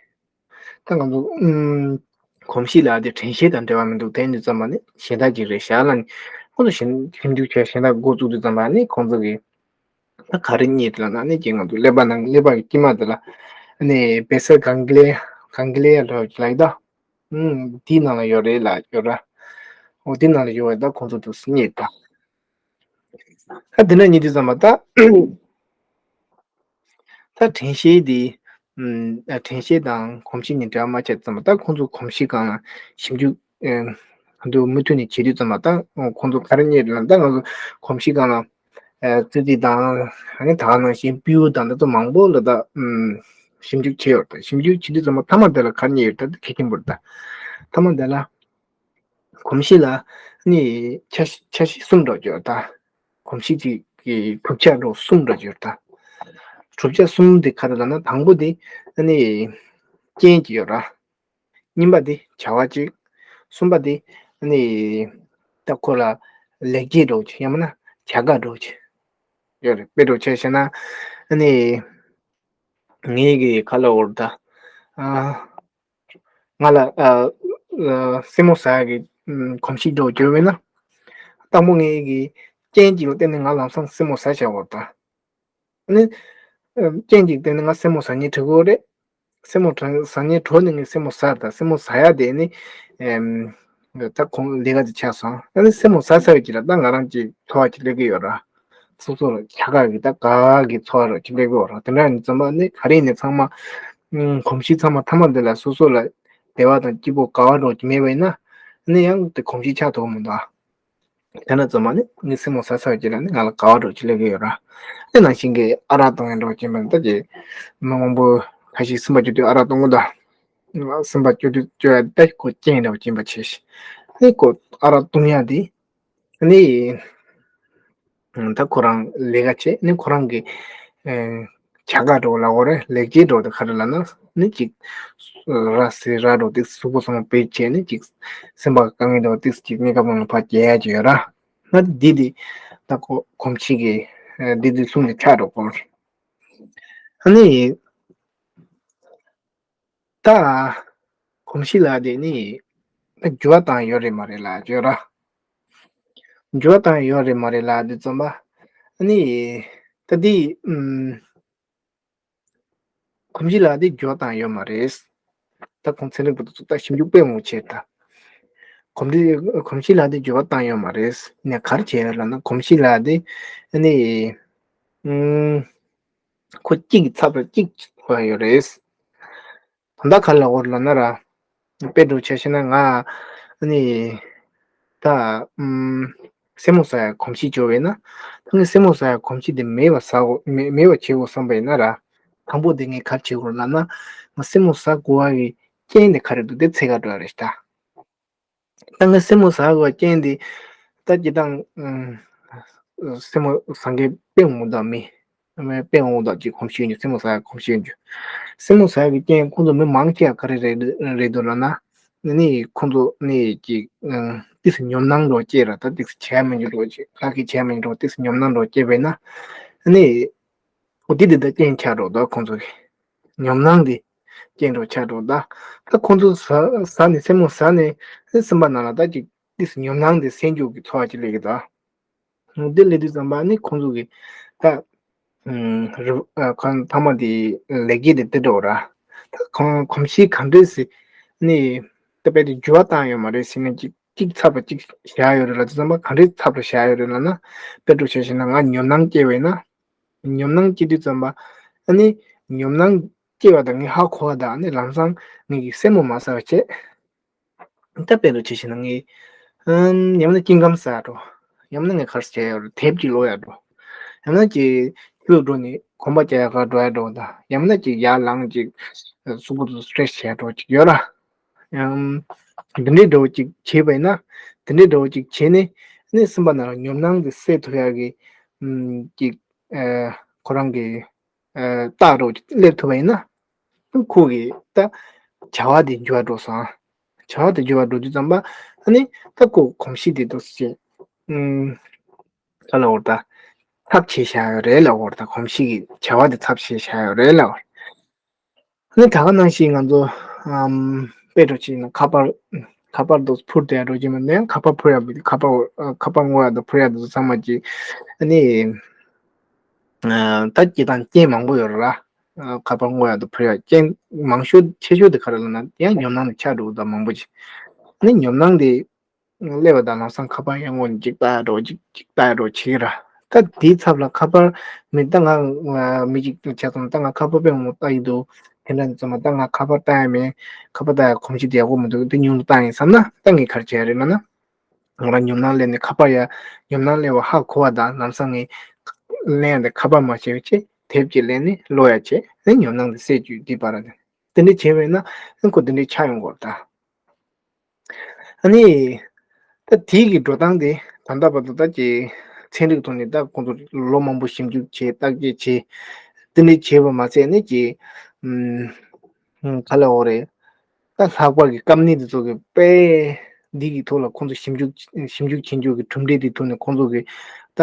ད་ང་ཚོ་ཨང་། གོམས་གཤིས་ལ་དེ་དྲན་ཤེས་དང་འབྲེལ་བ་མི་འདུག་དེ་ཡིན་དུས་ཙམ་པ་ནི་གཞན་དག་ཅིག་རེད་བཞག་ལ་ནི་ཁོང་ཚོ་ཞིབ་ཞིབ་འཇུག་བྱས་གཞན་དག་འགོ་བཙུགས་དུས་ཙམ་པ་ནི་ཁོང་ཚོ་གིས་ད་ག་རེ་རྙེད་ལབ་ན་ནི་ཀྱི་ང་ཚོ་ཀླད་པ་ནང་ཀླད་པ་གི་དཀྱིལ་མ་དེ་ལ་ནི་བེ་སལ་གང་གི་ལེ་གང་གི་ལེ་ལབ་ལབ་ད། ཨང་། དེའི་ནང་ལ་ཡོད་རེད་ལབ་ཡོད་ར། འོ་དེའི་ནང་ལ་ཡོད་པ་ད་ཁོང་ཚོ་དུ་རྙེད་ད། ད་དེ་འདྲ་རྙེད་དུས་ཙམ་པ་ད། ད་དྲན་ཤེས་དེ། ཨུམ། དྲན་ཤེས་དང་གོམས་གཤིས་གཉིས་འབྲེལ་བ་མ་ཆགས་ཙམ་པ་ད་ཁོང་ཚོ་གོམས་གཤིས་སྒང་ལ་ཞིབ་འཇུག་ཨེ། ད་མུ་མཐུད་ནས་བྱེད་དུས་ཙམ་པ་ད་ཁོང་ཚོ་ག་རེ་རྙེད་ལབ་ན་ད་ང་ཚོ་གོམས་གཤིས་སྒང་ལ་ཨེ། ཙི་ཙི་དང་ཨ་ནི་ད་ག་ནང་བཞིན་སྤྲེའུ་དང་ད་ཚོ་མང་པོ་ལ་ད་ཨུམ། ཞིབ་འཇུག་བྱས་ཡོད་རེད། ཞིབ་འཇུག་བྱེད་དུས་ཙམ་པ་མཐའ་མ་དེ་ལ་ག་རེ་རྙེད་ཡོད་ད་གལ་ཆེན་པོ་རེད་ད། མཐའ་མ་དེ་ལ་གོམས་གཤིས་ལ་ནི་ཆ་ཤས་ཆ་ཤས་གསུམ་འདྲ་བོ་ཅིག་ཡོད་ད། གོམས་གཤིས་ཀྱི་གི་གྲུབ་ཆ་འདྲ་བོ་གསུམ་འདྲ་བོ་ཅིག་ཡོད་ད། གྲུབ་ཆ་གསུམ་དེ་ག་རེ་ལབ་ན་དང་པོ་དེ་ནི་རྐྱེན་གྱིས་ཡོད་ར། གཉིས་པ་དེ་བྱ་བ་གཅིག་གསུམ་པ་དེ་ནི་ད་ཁོ་ལ་ལེགས་སྐྱེས་འདྲ་བོ་ཅིག་ཡང་མིན་ན་བྱ་དགའ་འདྲ་བོ་ཅིག་ཡོད་རེད། དཔེ་འདྲ་བོ་ཅིག་བཤད་ན་ནི་ངའི་གི་ག་ལབ་དགོས་རེད་ད། ཨ། ང་ལ་ཨ། ཨ། སེན་མོ་ཟ་ཡག་གི་ཨམ། གོམས་གཤིས་འདྲ་བོ་ཡོད་པས་ན། དང་པོ་ངའི་གི་རྐྱེན་གཅིག་ལ་བརྟེན་ནས་ང་ལམ་སང་སེན་མོ་ཟ་བཞག་པ་རེད་ད། ཨ་ནི། ཨ། རྐྱེན་གཅིག་བརྟེན་ནས་ང་སེན་མོ་ཟ་སྙིང་བྲོ་གི་ཡོད་རེད། སེན་མོ་ཟ་སྙིང་བྲོ་ནས་ངས་སེན་མོ་ཟ་ད། སེན་མོ་ཟ་ཡག་དེ་ནི། ཨམ། ད་ཁོང་ལས་ཀ་དེ་ཆགས་སོང་། ཨ་ནི་སེན་མོ་ཟ་ཚར་བའི་རྗེས་ལ་ད་ང་རང་གཅིག་འཚོ་བ་ཅིག་སླེབས་ཀྱི་ཡོད་ར། སོ་སོ་ལ་ཆ་ག་གི་ད་ག་གི་འཚོ་བ་རོགས་ཅིག་སླེབས་ཀྱི་ཡོད་ར། དེ་འདྲ་ཡིན་ཙམ་པ་ནི་ག་རེ་ཡིན་ནའི་ཚང་མ། ཨུམ། གོམས་གཤིས་ཚང་མ་མཐའ་མ་འདི་ལ་སོ་སོ་ལ་བདེ་བ་དང་སྐྱིད་པོ་དགའ་བ་རོགས་ཅིག་མེད་པ་ཡིན་ན། ནི་ཡང་དེ་གོམས་གཤིས་ཆགས་ཐུབ་ཀྱི་མི་འདུག་དེ་ན་ཙམ་པ་ནི་ངས་སེན་མོ་ཟ་ཚར་རྗེས་ལ་ནི་ང་ལ་དགའ་བ་རོགས་ཅིག་སླེབས་ཀྱི་ཡོད་ར། དེ་ནང་བཞིན་གྱི་ཨ་རག་བཏུང་ཡག་རོགས་ཅིག་མིན་ད་ཀྱི་མི་མང་པོ་ཁ་ཤས་སེམས་པ་སྐྱོ་དུས་ཨ་རག་བཏུང་གི་འདུག་སེམས་པ་སྐྱོ་དུས་སྐྱོ་ཡག་ད་ཁོ་རྐྱེན་འདྲ་བོ་ཅིག་ཡིན་པ་བྱས་ཤིང་། ནི་ཁོ་ཨ་རག་བཏུང་ཡག་དེ། ནི། ད་ཁོ་རང་ལས་ཀ་བྱེད་ནི་ཁོ་རང་གི་བྱ་དགའ་འདྲ་བོ་ལབ་དགོས་རེད། ལེགས་སྐྱེས་འདྲ་བོ་དེ་ག་རེ་ལབ་ན་ནི་ཅིག་ར་བཟི་ར་འདྲ་བོ་དེ་གཟུགས་པོ་ཚང་མ་བེད་བྱས་ནི་ཅིག་སེམས་པ་དཀའ་ངལ་འདྲ་བོ་དེ་ཅིག་གནས་སྐབས་ནང་ལ་ཕར་རྒྱག་ཡག་ཅིག་ཡོད་ར། ན་འདི་འདི་ད་ཁོ་གོམས་གཤིས་ཀྱི་འདི་འདི་གསུམ་དེ་ཆགས་འགྲོ་དགོས། ཨ་ནི། ད། གོམས་གཤིས་ལབ་དེ་ནི། འགྱུར་བ་བཏང་ཡོད་རེད་མ་རེད་ལབ་བརྗོད་ར། འགྱུར་བ་བཏང་ཡོད་རེད་མ་རེད་ལབ་དུས་ཙམ་པ། ནི། ད་འདི། ཨུམ། གོམས་གཤིས་ལབ་དེ་འགྱུར་བ་བཏང་ཡོད་མ་རེད། ད་ཁོང་ཚན་རིག་པ་དེ་ཚོ་ད་ཞིབ་འཇུག་དཔེ་མང་པོ་བྱས་ད། གོམས་འདྲིས་གོམས་གཤིས་ལབ་དེ་འགྱུར་བ་བཏང་ཡོད་མ་རེད། ནས་ག་རེ་བྱས་ཡོད་ལབ་ན་གོམས་གཤིས་ལབ་དེ། ནི། ཨུམ། ཁོ་གཅིག་གི་ཚབ་ལ་གཅིག་ཡོད་རེད། ད་ལྟ་ག་རེ་ལབ་དགོས་རེད་ལབ་ན་ར། དཔེ་འདྲ་བོ་ཆ་བཞག་ན་ང་ནི་ད་ཨུམ་སེན་མོ་ཟ་ཡག་གོམས་གཤིས་བྱུང་བས་ན། ད་ངས་སེན་མོ་ཟ་ཡག་གོམས་གཤིས་དེ་མེད་པ་ཟ་དགོས་མེད་མེད་པ་བྱེད་དགོས་བསམ་པ་ཡིན་ན་ར། དང་པོ་དེ་ངས་ག་རེ་བྱེད་དགོས་རེད་ལབ་ན། ང་སེན་མོ་ཟ་དགོས་པ་གི་རྐྱེན་དེ་ག་རེ་འདུག་དེ་འཚོལ་ག་འགྲོ་ཡག་རེད་ད། ད་ངས་སེན་མོ་ཟ་དགོས་པའི་རྐྱེན་དེ། ད་སྤྱིར་བཏང་། ཨུམ། སེན་མོ་ཟ་མཁན་དཔེ་འོང་དང་མི། དཔེ་འོང་དང་ཅིག་གོམས་གཤིས་ཡོད་རྒྱུ་སེན་མོ་ཟ་ཡག་གོམས་གཤིས་ཡོད་རྒྱུ། སེན་མོ་ཟ་ཡག་གི་རྐྱེན་ཁོང་ཚོ་མི་མང་ཆེ་བ་ག་རེ་རེད་རེད་འདུག་ལབ་ན། ནི་ཁོང་ཚོ་ནི་ཅིག་ཨུམ། ཏོག་ཙམ་ཉོབ་སྣང་འདྲ་བོ་སྐྱེས་ར། ད་ཏོག་ཙམ་བྱས་མི་འགྱུར་འདྲ་བོ་ཅིག་ཁ་སྐད་བྱས་མི་འགྱུར་འདྲ་བོ་ཏོག་ཙམ་ཉོབ་སྣང་འདྲ་བོ་སྐྱེས་པས་ན། ནི། ཨོ་དེ་དེ་ད་རྐྱེན་ཆགས་འགྲོ་ད་ཁོང་ཚོ་གི་ཉོབ་སྣང་དེ་རྐྱེན་འགྲོ་ཆགས་འགྲོ་ད། ད་ཁོང་ཚོ་ཟ་ཟ་ནས་སེན་མོ་ཟ་ནས་སེམས་པ་ནང་ལ་ད་ཅིག་ཏིས་ཉོབ་སྣང་དེ་སེལ་རྒྱུ་གི་འཚོ་བ་ཅིག་ལས་ཀྱི་ད། འདི་ལས་དུས་ཙམ་པ་ནི་ཁོང་ཚོ་གི་ད་ཨུམ་རི་ཨ་ཁོང་ཐ་མ་དེ་ལས་ཀྱི་དེ་དེ་འགྲོ་ར། ད་ཁོང་གོམས་གཤིས་ག་འདྲས་སི་ནི་ད་དཔེ་དེ་འགྱུར་བ་བཏང་ཡོད་མ་རེད་ཟེར་ནས་ཅིག་གཅིག་ཚབ་ལ་གཅིག་བཞག་ཡོད་རེད་ལ། དུས་ཙམ་པ་ག་འདྲས་ཚབ་ལ་བཞག་ཡོད་རེད་ལ་ན། དཔེ་འགྲོ་བྱས་ཤེ་ན་ང་ཉོབ་སྣང་སྐྱེ་བས་ན། ཉོབ་སྣང་སྐྱེ་དུས་ཙམ་པ་ཨ་ནི་ཉོབ་སྣང་སྐྱེ་བ་དང་ངས་ཧ་གོ་བ་དང་ཨ་ནི་ལམ་སང་ངས་ཀྱི་སེན་མོ་མ་ཟ་བ་བྱས། ད་དཔེ་འདྲ་བྱས་ཤེ་ན་ངས་ཨམ་ཉམས་ན་སྐྱིན་འགམ་ཟ་འགྲོ། ཡང་ན་ངས་གར་བྱས་ཡོད་རེད་དེབ་ཀྱི་ལོ་ཡ་འགྲོ། ཡང་ན་ཅིག་ཆུ་འགྲོ་ནས་གོམ་པ་རྒྱག་ཡ་གར་འགྲོ་ཡ་འགྲོ་ད། ཡང་ན་ཅིག་ཡར་ལངས་ཅིག་གཟུགས་པོ་དུ་སི་ཊེ་ཆི་བྱས་འགྲོ་ཅིག་ཡོད་ར། ཡང་འདི་འདྲའི་འདྲ་བོ་ཅིག་བྱས་པ་ཡིན་ན། འདི་འདྲའི་འདྲ་བོ་ཅིག་བྱས་ནས་ནི་སེམས་པ་ནང་ལ་ཉོབ་སྣང་དེ་སེལ་ཐུབ་ཡག་གི་ཨམ་ཅིག་ཨ་ཁོ་རང་གི་ཨ་རྟགས་འདྲ་བོ་ཅིག་སླེབས་ཐུབ་པ་ཡིན་ན། ཁོ་གི་ད་བྱ་བ་དེ་འགྱུར་བ་འགྲོ་སོང་། བྱ་བ་དེ་འགྱུར་བ་འགྲོ་དུས་ཙམ་པ་ཨ་ནི་ད་ཁོ་གོམས་གཤིས་དེ་འདུག་སེ་ཨམ་ག་ལ་འོར་ད་ཚབ་བྱེད་བཞག་ཡོད་རེད་ལ། འོར་ད་གོམས་གཤིས་ཀྱི་བྱ་བ་དེ་ཚབ་བྱེད་བཞག་ཡོད་རེད་ལ། འོར་ནི་ད་ག་ནང་བཞིན་ང་ཚོ་ཨམ་དཔེ་འགྲོ་ཅིག་ཡིན་ན་ཁ་པར་ཁ་པར་དུ་འཕུར་དེ་འགྲོ་གི་མི་འདུག་ཁ་པར་འཕུར་ཡག་མི་འདུག་ཁ་པར་ཨ་ཁ་པར་ངོ་ཡག་དུ་འཕུར་ཡག་དུ་ཚང་མ་ཅིག་ཨ་ནི་ཨ་ད་སྐྱེ་དང་རྐྱེན་མང་པོ་ཡོད་རེད་ལ། ཨ་ཁ་པར་ངོ་ཡག་དུ་འཕུར་ཡག་རྐྱེན་མང་ཤོས་ཆེ་ཤོས་དེ་ག་རེ་ལབ་ན་ཡང་ཉོབ་སྣང་ནས་ཆགས་འགྲོ་གི་འདུག་མང་པོ་ཅིག་ཨ་ནི་ཉོབ་སྣང་དེ། སླེབས་པ་དང་ལམ་སང་ཁ་པར་ཡང་ངོ་ནས་ཅིག་ལྟ་ཡ་འགྲོ་ཅིག་ཅིག་ལྟ་ཡ་འགྲོ་བྱེད་ཀྱི་ར། ད་དེའི་ཚབ་ལ་ཁ་པར་མི་ལྟ་ང་ང་མི་ཅིག་ཏུ་བྱས་སོང་ད་ང་ཁ་པར་དཔེ་མོ་ལྟ་ཡི་འདུག་དེ་འདྲ་ནི་ཚང་མ་ད་ང་ཁ་པར་ལྟ་ཡ་མེད། ཁ་པར་ལྟ་ཡ་གོམས་གཤིས་དེ་ཡག་པོ་མི་འདུག་དེ་ཉུང་དུ་བཏང་ཡིན་བསམ་ན་ད་ངས་ག་རེ་བྱས་རེད་ལབ་ན། ང་རང་ཉོབ་སྣང་སླེབས་ནས་ཁ་པར་ཡ་ཉོབ་སྣང་སླེབས་པ་ཧ་གོ་བ་དང་ལམ་སང་ངས་ལེན་ཡ་དེ་ཁ་པར་མ་བྱས་པ་བྱས་དེབ་ཅིག་ལེན་ནས་ཀློག་ཡ་བྱས་ནས་ཉོབ་སྣང་དེ་སེལ་རྒྱུ་དེ་པ་ར། དེ་འདྲ་བྱས་པས་ན་ཨ་ཁོ་དེ་འདྲ་ཆགས་ཡོང་གི་རེད་ད། ཨ་ནི། ད་དེའི་གི་འགྲོ་སྟངས་དེ་ད་ལྟ་བར་དུ་ད་ཀྱི་ཚན་རིག་ཐོག་ནས་ད་ཁོང་ཚོ་ལོ་མང་པོ་ཞིབ་འཇུག་བྱས་བརྟག་དཔྱད་བྱས། དེ་འདྲ་བྱས་པ་མ་ཚད་ནི་ཀྱི་ཨུམ། ག་ལ་འོ་རེད། ད་ལྷག་པར་གི་སྐམ་ནད་དེ་ཚོ་གི་དཔེ་འདི་གི་ཐོག་ལ་ཁོང་ཚོ་ཞིབ་འཇུག་ཞིབ་འཇུག་བྱེད་འཇུག་གི་གྲུབ་འབྲས་དེ་ཐོག་ནས་ཁོང་ཚོ་གི་ད་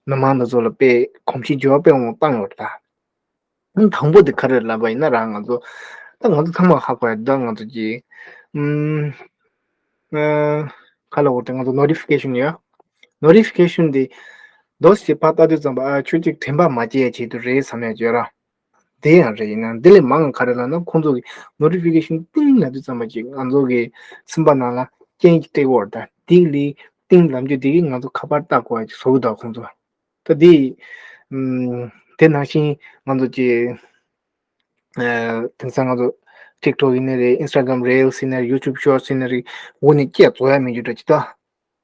མི་མང་དེ་ཚོ་ལ་དཔེ་གོམས་གཤིས་འགྱུར་བ་དཔེ་འོང་བཏང་ཡོད་རེད་ད། དང་པོ་དེ་ག་རེ་ལབ་པ་ཡིན་ན་རང་ང་ཚོ་ད་ང་ཚོ་ཚང་མ་ཧ་གོ་ཡ་ད་ང་ཚོ་གི་ཨུམ་ཨ་ག་ལ་འོ་དེ་ང་ཚོ་ནོ་ཊི་ཕི་ཀེ་ཤན་ཡོད། ནོ་ཊི་ཕི་ཀེ་ཤན་དེ་རྡོ་སི་ཕར་ལྟ་དུས་ཙམ་པ་ཨ་ཁྱོད་ཅིག་དྲན་པ་མ་སྐྱེ་ཡ་ཆེད་དུ་རེད་བསམ་ཡ་བརྗོད་ར། དེ་ཡང་རེད་ཡིན་ན་འདི་ལས་མང་ག་རེ་ལབ་ན་ཁོང་ཚོ་གི་ནོ་ཊི་ཕི་ཀེ་ཤན་ཏིང་ལབ་དུས་ཙམ་པ་ཅིག་ང་ཚོ་གི་སེམས་པ་ནང་ལ་རྐྱེན་གྱི་སྟེགས་བོར་ད་དེ་ལས་ཏིང་ལབ་རྒྱུ་དེ་གི་ང་ཚོ་ཁ་པར་ལྟ་དགོས་ཡ་ཅིག་བཟོ་གི་འདུག་ཁོང་ཚོ། ད་འདི། ཨམ། དེ་ནང་བཞིན་ང་ཚོ་ཀྱི། ཨ། དེང་སང་ང་ཚོ་ཊིག་ཊོག་ཡིན་ནའི་རེད། ཨིན་སི་ཊ་གྷ་རམ་རི་ལི་སི་ཡིན་ནའི་རེད། ཡུ་ཊུབ་ཤོར་ཊི་སི་ཡིན་ནའི་རེད། འོ་ནི་སྐད་རྫོགས་ཡ་མེད་རྒྱུ་འདྲ་ཅིག་ད།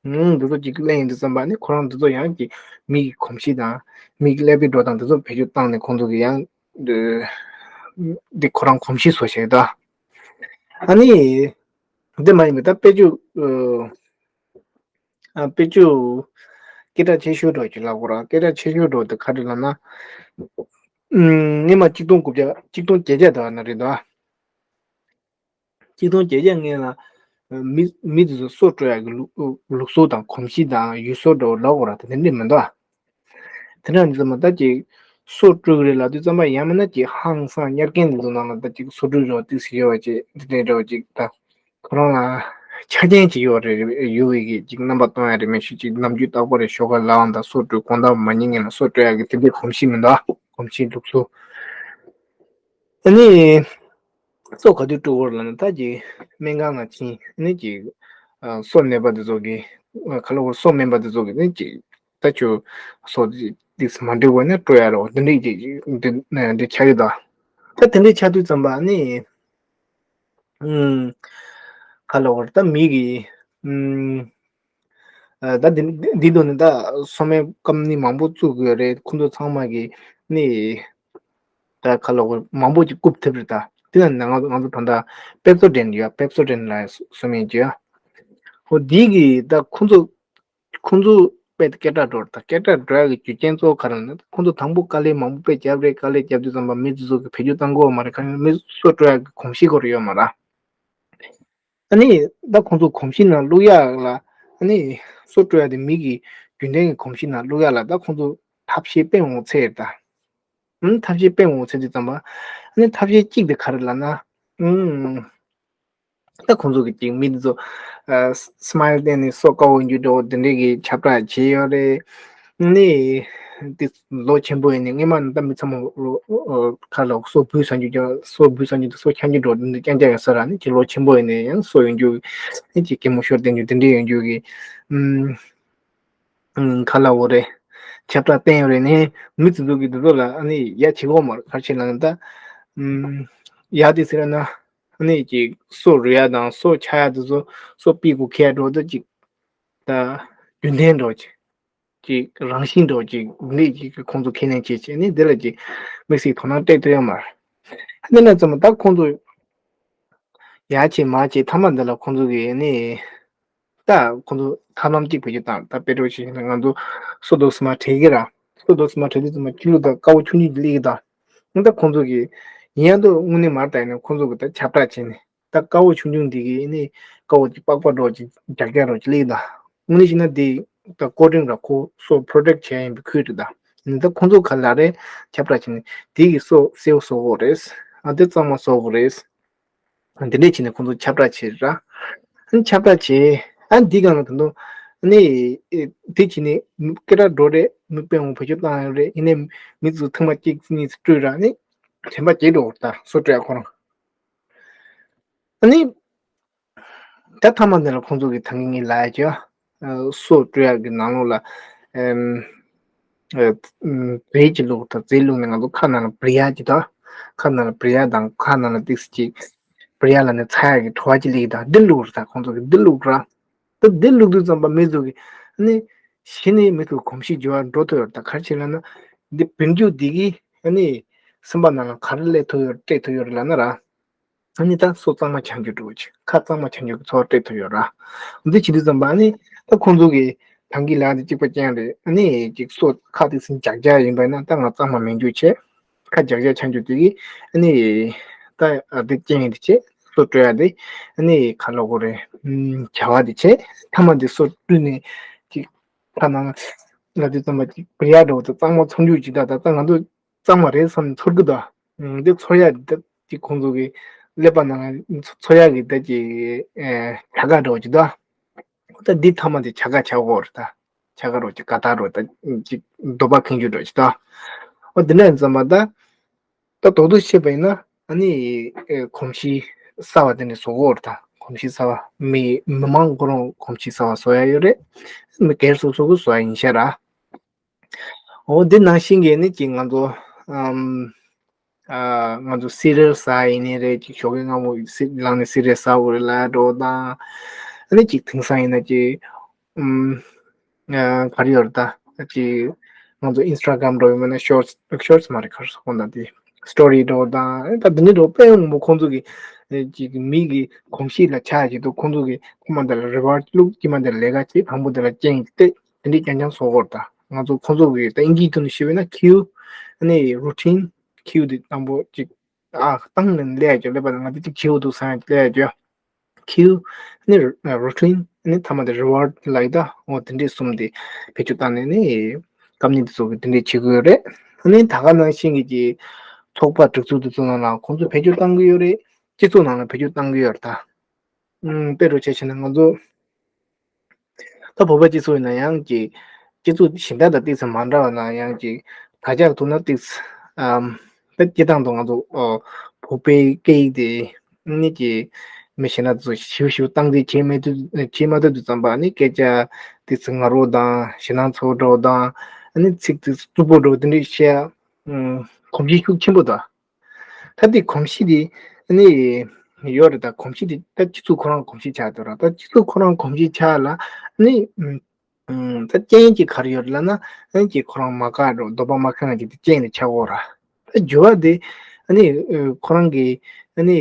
ཨང་། འདི་ཚོ་ཅིག་གླེང་ཡིན་དུས་ཙམ་པ་ནི་ཁོ་རང་འདི་ཚོ་ཡང་ཀྱི་མི་གི་གོམས་གཤིས་དང་། མི་གི་ཀླད་པའི་འགྲོ་སྟངས་འདི་ཚོ་བེད་སྤྱོད་བཏང་ནས་ཁོང་ཚོ་གི་ཡང་། འདི་ཁོ་རང་གོམས་གཤིས་བཟོ་བྱས་ད། ཨ་ནི། འདི་མ་ཡིན་པའི་ད་དཔེ་ཆ། ཨ། དཔེ་ཆ། སྐད་གྲགས་ཆེ་ཤོས་འགྲོ་ཅིག་ལབ་དགོས་ར། སྐད་གྲགས་ཆེ་ཤོས་འགྲོ་དེ་ག་རེ་ལབ་ན། ཨུམ། སྔོན་མ་གཅིག་སྟོང་དགུ་བརྒྱ་གཅིག་སྟོང་བརྒྱད་བརྒྱ་དང་ན་རེད་དོ། གཅིག་སྟོང་བརྒྱད་བརྒྱ་སྔོན་ལ། མི་མི་དེ་ཚོ་སྲོག་སྤྲོད་ཡག་གི་ལུགས་ལུགས་སྲོལ་དང་གོམས་གཤིས་དང་ཡུལ་སྲོལ་འདྲ་བོ་ལབ་དགོས་ར་དེ་འདྲ་མི་འདུག་དེ་འདྲ་འདི་ཚོ་མ་ད་ཅིག་སྲོག་སྤྲོད་ཀྱི་རེད་ལབ་དུས་ཙམ་པ་ཡང་མིན་ན་ཅིག་ཧང་སང་ཉར་མཁན་འདི་ཚོ་ནང་ལ་ད་ཅིག་སྲོག་སྤྲོད་རོགས་ཏིག་ཟེར་ཡོད་པ་ཅིག་འདི་འདྲའི་འདྲ་བོ་ཅིག་ད། ཁོ་རང་ལ་ཆ་རྐྱེན་ཅིག་ཡོད་རེད། ཡོད་པའི་གི་ཅིག་རྣམ་པ་སྟོན་ཡ་རེད་མེད་ཤོད་ཅིག་ནམ་རྒྱུན་རྟག་པར་རེད་ཞོགས་ཀ་ལངས་དང་སྲོག་སྤྲོད་གོང་ད་མ་ཉིན་ངན་ལ་སྲོག་སྤྲོད་ཡ་གི་དེ་འདྲའི་གོམས་གཤིས་མི་འདུག་གོམས་གཤིས་ལུགས་སྲོལ། ཨ་ནི། སྲོག་ག་དུས་སྤྲོད་དགོས་རེད་ལབ་ན་ད་ཅིག་སྨན་ཁང་ལ་ཕྱིན་ཨ་ནི་ཅིག་སྲོག་ནད་པ་དེ་ཚོ་གི་ག་ལ་བོར་སྲོག་སྨན་པ་དེ་ཚོ་གི་ཨ་ནི་ཅིག་ད་ཁྱོད་སྲོག་འདི་མ་འགྲིག་པ་ནི་སྤྲོད་ཡ་རོགས་འདི་འདྲའི་ཅིག་འདི་འདི་ཆགས་ཡོད་ད། ད་དེ་འདྲའི་ཆགས་དུས་ཙམ་པ་ཨ་ནི། ཨུམ། ག་ལ་བར་ད་མི་གི་ཨུམ། ཨ། ད་འདི་འདི་འདི་དུ་ནི་ད་སྲོག་སྨན་ཀམ་ནི་མང་པོ་བཙུགས་དགོས་རེད། ཁོང་ཚོ་ཚང་མ་གི་ནི། ད་ག་ལ་བར་མང་པོ་ཅིག་བཀུག་ཐུབ་རེད་ད། དེ་ན་ང་ང་ཚོ་ད་ལྟ་པེབ་སོ་ཌེན་ཡོད། པེབ་སོ་ཌེན་ལ་སྲོག་སྨན་ཅིག་ཡོད། ཧོ་འདི་གི་ད་ཁོང་ཚོ། ཁོང་ཚོ་དཔེ་སྐད་གྲགས་འགྲོ་རེད་ད། སྐད་གྲགས་འགྲོ་ཡག་གི་རྒྱུ་རྐྱེན་གཙོ་བོ་ག་རེ་ལབ་ན་ཁོང་ཚོ་དང་པོ་དཀའ་ལས་མང་པོ་དཔེ་བརྒྱབ་རེད། དཀའ་ལས་བརྒྱབ་དུས་ཙམ་པ་མི་དེ་ཚོ་གི་བེད་སྤྱོད་བཏང་གི་ཡོད་མ་རེད། ཁ་ཉིན་མི་སྲོག་སྤྲོད་ཡག་གི་གོམས་གཤིས་སྐོར་ཡོད་མ་རེད། ཨ་ནི་ད་ཁོང་ཚོ་གོམས་གཤིས་ནང་བླུག་ཡག་ལ་ཨ་ནི་སྲོག་སྤྲོད་ཡག་དེ་མི་གི་རྒྱུན་ལྡན་གྱི་གོམས་གཤིས་ནང་བླུག་ཡག་ལ་ད་ཁོང་ཚོ་ཐབས་ཤེས་དཔེ་འོང་ཚད་རེད་ད། ཨུམ། ཐབས་ཤེས་སྤེལ་འོང་ཚེ་དུས་ཙམ་པ། ཨ་ནི་ཐབས་ཤེས་གཅིག་དེ་ག་རེ་ལབ་ན། ཨུམ། ད་ཁོང་ཚོ་གི་ཅིག་མི་དེ་ཚོ་ཨ་སི་མའིལ་བསྟན་ནས་སོ་དཀར་པོ་ཡོང་རྒྱུ་འདྲ་བོ་དེ་འདྲའི་གི་ཁྱབ་བསྒྲགས་བྱས་ཡོད་རེད། ནི་དེ་ལོ་ཆེན་པོ་ཡིན་ནི་སྔོན་མ་ནི་ད་མི་ཚང་མ་ལོ་ཁ་ལ་སོ་འབུད་ས་འཇུ་རྒྱུ་སོ་འབུད་ས་འཇུ་དུ་སོ་ཆང་རྒྱུ་འགྲོ་དེ་འདྲ་རྐྱང་རྐྱང་ཡོད་ས་ར། ནི་ཅིག་ལོ་ཆེན་པོ་ཡིན་ནི་ཡང་སོ་ཡོང་རྒྱུ་ནི་ཅིག་གད་མོ་ཤོར་བསྡད་རྒྱུ་དེ་འདྲ་ཡོང་རྒྱུ་གི་ཨུམ། ཁ་ལ་འོ་རེད། ཁྱབ་བསྒྲགས་བསྟན་ཡོད་རེད། ནི་མི་ཚོ་ཚོ་གི་དེ་ཚོ་ལ་ཨ་ནི་ཡ་བྱེད་གོ་མ་རེད། ག་རེ་བྱེད་ལབ་ན་ད་ཨུམ། ཡ་དེ་ཟེར་ན་ཨ་ནི་ཅིག་སོ་རུལ་ཡ་དང་སོ་ཆག་ཡ་དེ་ཚོ་སོ་པི་གུ་ཁྱེར་འགྲོ་ད་ཅིག་ད་རྒྱུན་ལྡན་འགྲོ་ཅིག་ཅིག་རང་བཞིན་འགྲོ་ཅིག་འདི་ཅིག་ཁོང་ཚོ་ཁས་ལེན་བྱེད་ཅིག་ནི་དེ་ལ་ཅིག་དམིགས་བསལ་དོ་སྣང་སྤྲད་ཐུབ་ཡོད་མ་རེད། ཨ་ནི་ན་ཙམ་ད་ཁོང་ཚོ་ཡ་བྱེད་མ་བྱེད་མཐའ་མ་འདི་ལ་ཁོང་ཚོ་གི་ནི། ད་ཁོང་ཚོ་ཐབས་ལམ་གཅིག་བེད་སྤྱོད་བཏང་། ད་དཔེ་འགྲོ་ཞིག་ན་ང་ཚོ་སོ་རྡོག་སི་མ་བྲེག་གི་ར། སོ་རྡོག་སི་མ་བྲེག་དུས་ཙམ་པ་ཆུ་ལུད་དང་དཀར་པོ་ཆུང་ཆུང་ཅིག་སླེབས་ཀྱི་ད། ད་ཁོང་ཚོ་གི་ཡིན་ཡང་དུ་དངོས་གནས་མར་ད་ཡིན་ན་ཁོང་ཚོ་གི་ད་ཁྱབ་བསྒྲགས་བྱས་ནས་ད་དཀར་པོ་ཆུང་ཆུང་འདི་གི་ནི་དཀར་པོ་ཅིག་པགས་པ་འགྲོ་ཅིག་རྒྱག་རྒྱག་རོ་ཅིག་སླེབས་ཀྱི་ད། དངོས་གནས་བྱས་ན་འདི་ད་ཀོ་ཌིང་ར་ཁོ་སོ་པྲོ་ཊེག་བྱས་ཡིན་པའི་ཁུལ་དུ་ད། ད་ཁོང་ཚོ་ག་ལ་རེ་ཁྱབ་བསྒྲགས་བྱས་ནས་འདི་གི་སོ་སེའུ་བཟོ་དགོས་རེད། ཨ་འདི་གཙང་མ་བཟོ་དགོས་རེད། འདི་འདྲས་བྱས་ནས་ཁོང་ཚོ་ཁྱབ་བསྒྲགས་བྱས་ར། ཨ་ནི་ཁྱབ་བསྒྲགས་བྱས། ཨ་ནི་འདི་གང་ལ་ད་དུང་། ཨ་ནི། ཨེ། དེ་བྱས་ནས་སྐད་གྲགས་འགྲོ་རེད། མི་དཔེ་འོང་བེད་སྤྱོད་བཏང་ཡོད་རེད། ཡིན་ནའི་མི་ཚོ་ཐེངས་མ་གཅིག་གཉིས་སྤྲོད་ར་ནི། དྲན་པ་བརྗེད་འགྲོ་ད་སོ་སྤྲོད་ཡ་ཁོ་རང་། ཨ་ནི། ད་ཐ་མ་འདི་ལ་ཁོང་ཚོ་གི་ད་གིན་ངས་ལབ་ཡ་ཅིག་ཨ། སོ་སྤྲོད་ཡ་གི་ནང་ལོགས་ལ། ཨེམ། ཨེ། རྫས་ཅིག་བླུགས་ད། རྫས་བླུགས་ནས་ང་ཚོ་ཁ་ནང་ལ་བྲི་ཡ་ཅིག་ད། ཁ་ནང་ལ་བྲི་ཡ་དང་ཁ་ནང་ལ་ཏིག་ཙམ་ཅིག་བྲི་ཡ་ལ་ནི་ཚ་ཡ་གི་བྲོ་བ་ཅིག་སླེབས་ད། འདི་བླུགས་ར་ད། ཁོང་ཚོ་གི་འདི་བླུགས་ར། ད་འདི་བླུགས་དུས་ཙམ་པ་མི་ཚོ་གི་ཨ་ནི་གཞི་ནས་མི་ཚོ་གོམས་གཤིས་འགྱུར་བ་འགྲོ་ཐུབ་ཡོད་རེད་ད། ག་རེ་བྱས་ལབ་ན་འདི་བེད་སྤྱོད་འདི་གིས་ཨ་ནི་སེམས་པ་ནང་ལ་ག་རེ་སླེབས་ཐུབ་ཡོད་རེད། སྤྲད་ཐུབ་ཡོད་རེད་ལབ་ན་ར། ཨ་ནི་ད་སོ་གཙང་མ་ཆགས་རྒྱུ་འགྲོ་ཅིག་ཁ་གཙང་མ་ཆགས་རྒྱུ་གི་ཚོར་བ་སྤྲད་ཐུབ་ཡོད་ར། འདི་བྱེད་དུས་ཙམ་པ་ཨ་ནི་ད་ཁོང་ཚོ་གི་ད་གིན་ལབ་དེ་གཅིག་པ་རྐྱང་རེད། ཨ་ནི་ཅིག་སོ་ཁ་དེ་ཚོ་འཇག་འཇག་ཡིན་པ་ན་ད་ང་གཙང་མ་མེད་རྒྱུ་བྱས། ཁ་འཇག་འཇག་ཆགས་རྒྱུ་དེ་གིས་ཨ་ནི་ད་ཨ་དེ་རྐྱང་ཡིན་དེ་བྱས་སོ་སྤྲོད་ཡ་དེ་ཨ་ནི་ག་ལབ་དགོས་རེད། ཨུམ། བྱ་བ་དེ་བྱས། ཐ་མ་དེ་སོ་བཀྲུས་ནས་ཅིག་ཁ་ནང་ལབ་དུས་ཙམ་པ་ཅིག་བྲི་ཡ་འགྲོ་དུས་གཙང་མ་ཚོར་རྒྱུ་ཅིག་ད་ད་ད་ང་ཚོ་གཙང་མ་རེད་བསམ་ཚོར་གི་འདུག་ཨ། འདི་ཚོར་ཡ་འདི་ཅིག་ཁོང་ཚོ་གི་ཀླད་པ་ནང་ཚོར་ཡ་གི་ད་ཅིག་ཨེ། བྱ་དགའ་འདྲ་བོ་ཅིག་འདུག་ཨ། ད་འདི་ཐ་མ་དེ་བྱ་དགའ་བྱ་དགོས་རེད་ད། བྱ་དགའ་འདྲ་བོ་ཅིག་དགའ་རྟགས་འདྲ་བོ་ད་ཅིག་འདོད་པ་ཁེངས་རྒྱུ་འདྲ་བོ་ཅིག་འདུག་ཨ། འོ་འདི་འདྲ་ཡིན་ཙམ་པ་ད། ད་རྡོག་རྡོག་བཤད་པ་ཡིན་ན་ཨ་ནི་ཨེ། གོམས་གཤིས་གསར་བ་དེ་འདྲ་བཟོ་དགོས་རེད་ད། གོམས་གཤིས་གསར་བ། མི་མི་མང་ཁོ་རང་གོམས་གཤིས་གསར་བ་བཟོ་ཡ་ཡོད་རེད། མི་སྒེར་སོ་སོ་གི་བཟོ་ཡ་ཡིན་ཤག་ར། འོ་འདི་ནང་བཞིན་གྱི་ནི་ཅིག་ང་ཚོ་ཨམ། ཨ། ང་ཚོ་སི་རི་ཡལ་ཟ་ཡིན་ནི་རེད། ཅིག་ཞོགས་ཀས་སྔ་མོ་སི་ལངས་ནས་སི་རི་ཡལ་ཟ་དགོས་རེད་ལབ་འགྲོ་དང་། ཨ་ནི་ཅིག་དེང་སང་ཡིན་ན་ཅིག་ཨམ། ཨ། ག་རེ་ཡོད་རེད་ད། ཅིག་ང་ཚོ་ཨིན་སི་ཊ་གྷ་རམ་འགྲོ་ཡོད་མེད་ན་ཤོར་ཊི་ཤོར་ཊི་མ་རེད། ག་རེ་ཟེར་དགོས་ན་དེ་སི་ཊོ་རི་འགྲོ་དང་། ཨ་ད་འདི་འདྲ་འགྲོ་དཔེ་མང་པོ་ཁོང་ཚོ་གི་ཅིག་མི་གི་གོམས་གཤིས་ལ་ཆགས་ཀྱི་འདུག་ཁོང་ཚོ་གི་ཁོ་མ་འདི་ལ་རི་ཝར་ཌི་བླུགས། ཅི་མ་འདི་ལ་ལས་ཀ་བྱེད། དང་པོ་འདི་ལ་རྐྱེན་གྱིས་བལྟས། དེ་འདྲའི་རྐྱང་རྐྱང་བཟོ་དགོས་རེད་ད། ང་ཚོ་ཁོང་ཚོ་གི་ད་དབྱིན་ཇིའི་ཐོག་ནས་ཞུས་པ་ཡིན་ན་ཁིའུ། ཨ་ནི་རུ་ཊིན། ཁིའུ་དེ་དང་པོ་ཅིག་ཨ། བཏང་ནས་སླེབས་ཡ་ཅིག་ལབ་པ་ན་ང་ཚོ་ཅིག་བྱེད་དགོས་འདུག་བསམ་ཡ་ཅིག་སླེབས་ཡ་ཅིག་ཁིའུ། ཨ་ནི་རུ་ཊིན། ཨ་ནི་མཐའ་མ་དེ་རི་ཝར་ཌི་ལབ་ཡ་ད། འོ་དེ་འདྲའི་གསུམ་དེ་བེད་སྤྱོད་བཏང་ནས་ནི་ཀམ་ནི་དེ་ཚོ་གི་དེ་འདྲའི་བྱེད་དགོས་ཡོད་རེད། ཨ་ནི་ད་ག་ནང་བཞིན་གྱི་ཅིག་ཚོགས་པ་སྒྲིག་འཛུགས་དེ་ཚོ་ནང་ལ་ཁོང་ཚོ་བེད་སྤྱོད་བཏང་གི་ཡོད་རེད། སྤྱི་ཚོགས་ནང་ལ་བེད་སྤྱོད་བཏང་གི་ཡོད་རེད་ད། ཨུམ། དཔེ་འགྲོ་ཆ་བྱས་ན་ང་ཚོ་ད་བོད་པ་སྤྱི་ཚོགས་ཡིན་ན་ཡང་ཅིག་སྤྱི་ཚོགས་གཞན་དག་དང་ཏོག་ཙམ་མ་འདྲ་བ་ན་ཡང་ཅིག་དར་ཁྱབ་ཐུབ་ན་ཏོག་ཙམ་ཨམ། ད་སྤྱིར་བཏང་དུ་ང་ཚོ་ཨོ། བོད་པའི་སྐད་ཡིག་དེ་ནི་ཅིག་མི་གཞན་དག་ཚོ་ཞིབ་ཞིབ་སྟངས་འཛིན་བྱེད་མི་ཐུབ་བྱེད་མ་ཐུབ་དུས་ཙམ་པ་ནི་སྐད་ཆ་ཏོག་ཙམ་ངར་པོ་དང་ཞེད་སྣང་ཚ་པོ་འདྲ་བོ་དང་ཨ་ནི་ཚིག་ཏོག་ཙམ་རྩུབ་པོ་འདྲ་བོ་དེ་འདྲ་བཤད་ཡ་གོམས་གཤིས་ཤུགས་ཆེན་པོ་དང་། ད་དེ་གོམས་གཤིས་དེ་ནི་ཡོད་རེད། ད་གོམས་གཤིས་དེ་ད་སྤྱི་ཚོགས་ཁོ་རང་གོམས་གཤིས་ཆགས་འདུག་ར། ད་སྤྱི་ཚོགས་ཁོ་རང་གོམས་གཤིས་ཆགས་ལ་ནི་ད་རྐྱེན་གྱིས་ག་རེ་ཡོད་རེད་ལབ་ན་ཨ་ནི་ཁོ་རང་མ་དགའ་འགྲོ། འདོད་པ་མ་ཁེངས་ཅིག་དེ་རྐྱེན་དེ་ཆགས་འོ་ར། ད་འགྱུར་བ་དེ་ཨ་ནི་ཁོ་རང་གི་ཨ་ནི་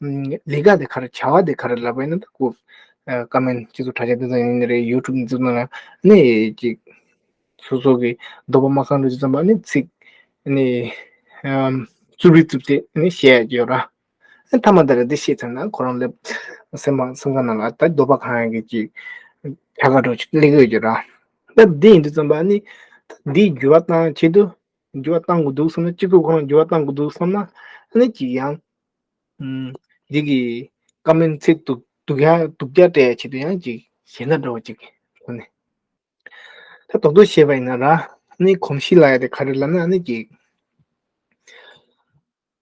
ལས་ཀ་དེ་ག་རེ་བྱ་བ་དེ་ག་རེ་ལབ་པ་ཡིན་ན་ད་ཁོ་ཀ་མེན་སྤྱི་ཚོགས་དྲ་རྒྱ་དེ་ཚོ་ཡིན་ནི་རེད། ཡུ་ཊུབ་དེ་ཚོ་ནང་ལ་ཨ་ནི་ཅིག་སོ་སོ་གི་འདོད་པ་མ་ཁེངས་དུས་ཙམ་པ་ནི་ཚིག་ནི་ཨམ། རྩུབ་རིགས་རྩུབ་ཚིག་ནི་བཤད་ཡ་ཡོད་ར། ཐ་མ་དེ་ལ་འདི་བཤད་ཚར་ན་ཁོ་རང་ལ་སེམས་པ་སེམས་ཁ་ནང་ལ་ད་འདོད་པ་ཁེངས་ཡ་གི་ཅིག་བྱ་དགའ་འདྲ་ཅིག་སླེབས་ཀྱི་ཡོད་ར། ད་འདི་ཡིན་དུས་ཙམ་པ་ནི་འདི་འགྱུར་བ་བཏང་ཆེད་དུ་ འགྱུར་བ་གཏང་དགོས་འདུག་བསམ་ན། སྤྱི་ཚོགས་ཁོ་རང་འགྱུར་བ་གཏང་དགོས་འདུག་བསམ་ན། ཨ་ནི་ཅིག་ཡང་། ཨུམ། འདི་གི་ཀ་མེན་ཚིག་སྡུག་སྡུག་ཡ་སྡུག་ཅག་སྤྲད་ཡ་ཆེད་དུ་ཡང་ཅིག་གཞན་དག་འདྲ་བ་ཅིག་ཁོ་ནས། ད་རྡོག་རྡོག་བཤད་པ་ཡིན་ན་ར། ཨ་ནི་གོམས་གཤིས་ལབ་ཡ་དེ་ག་རེ་ལབ་ན། ཨ་ནི་ཅིག་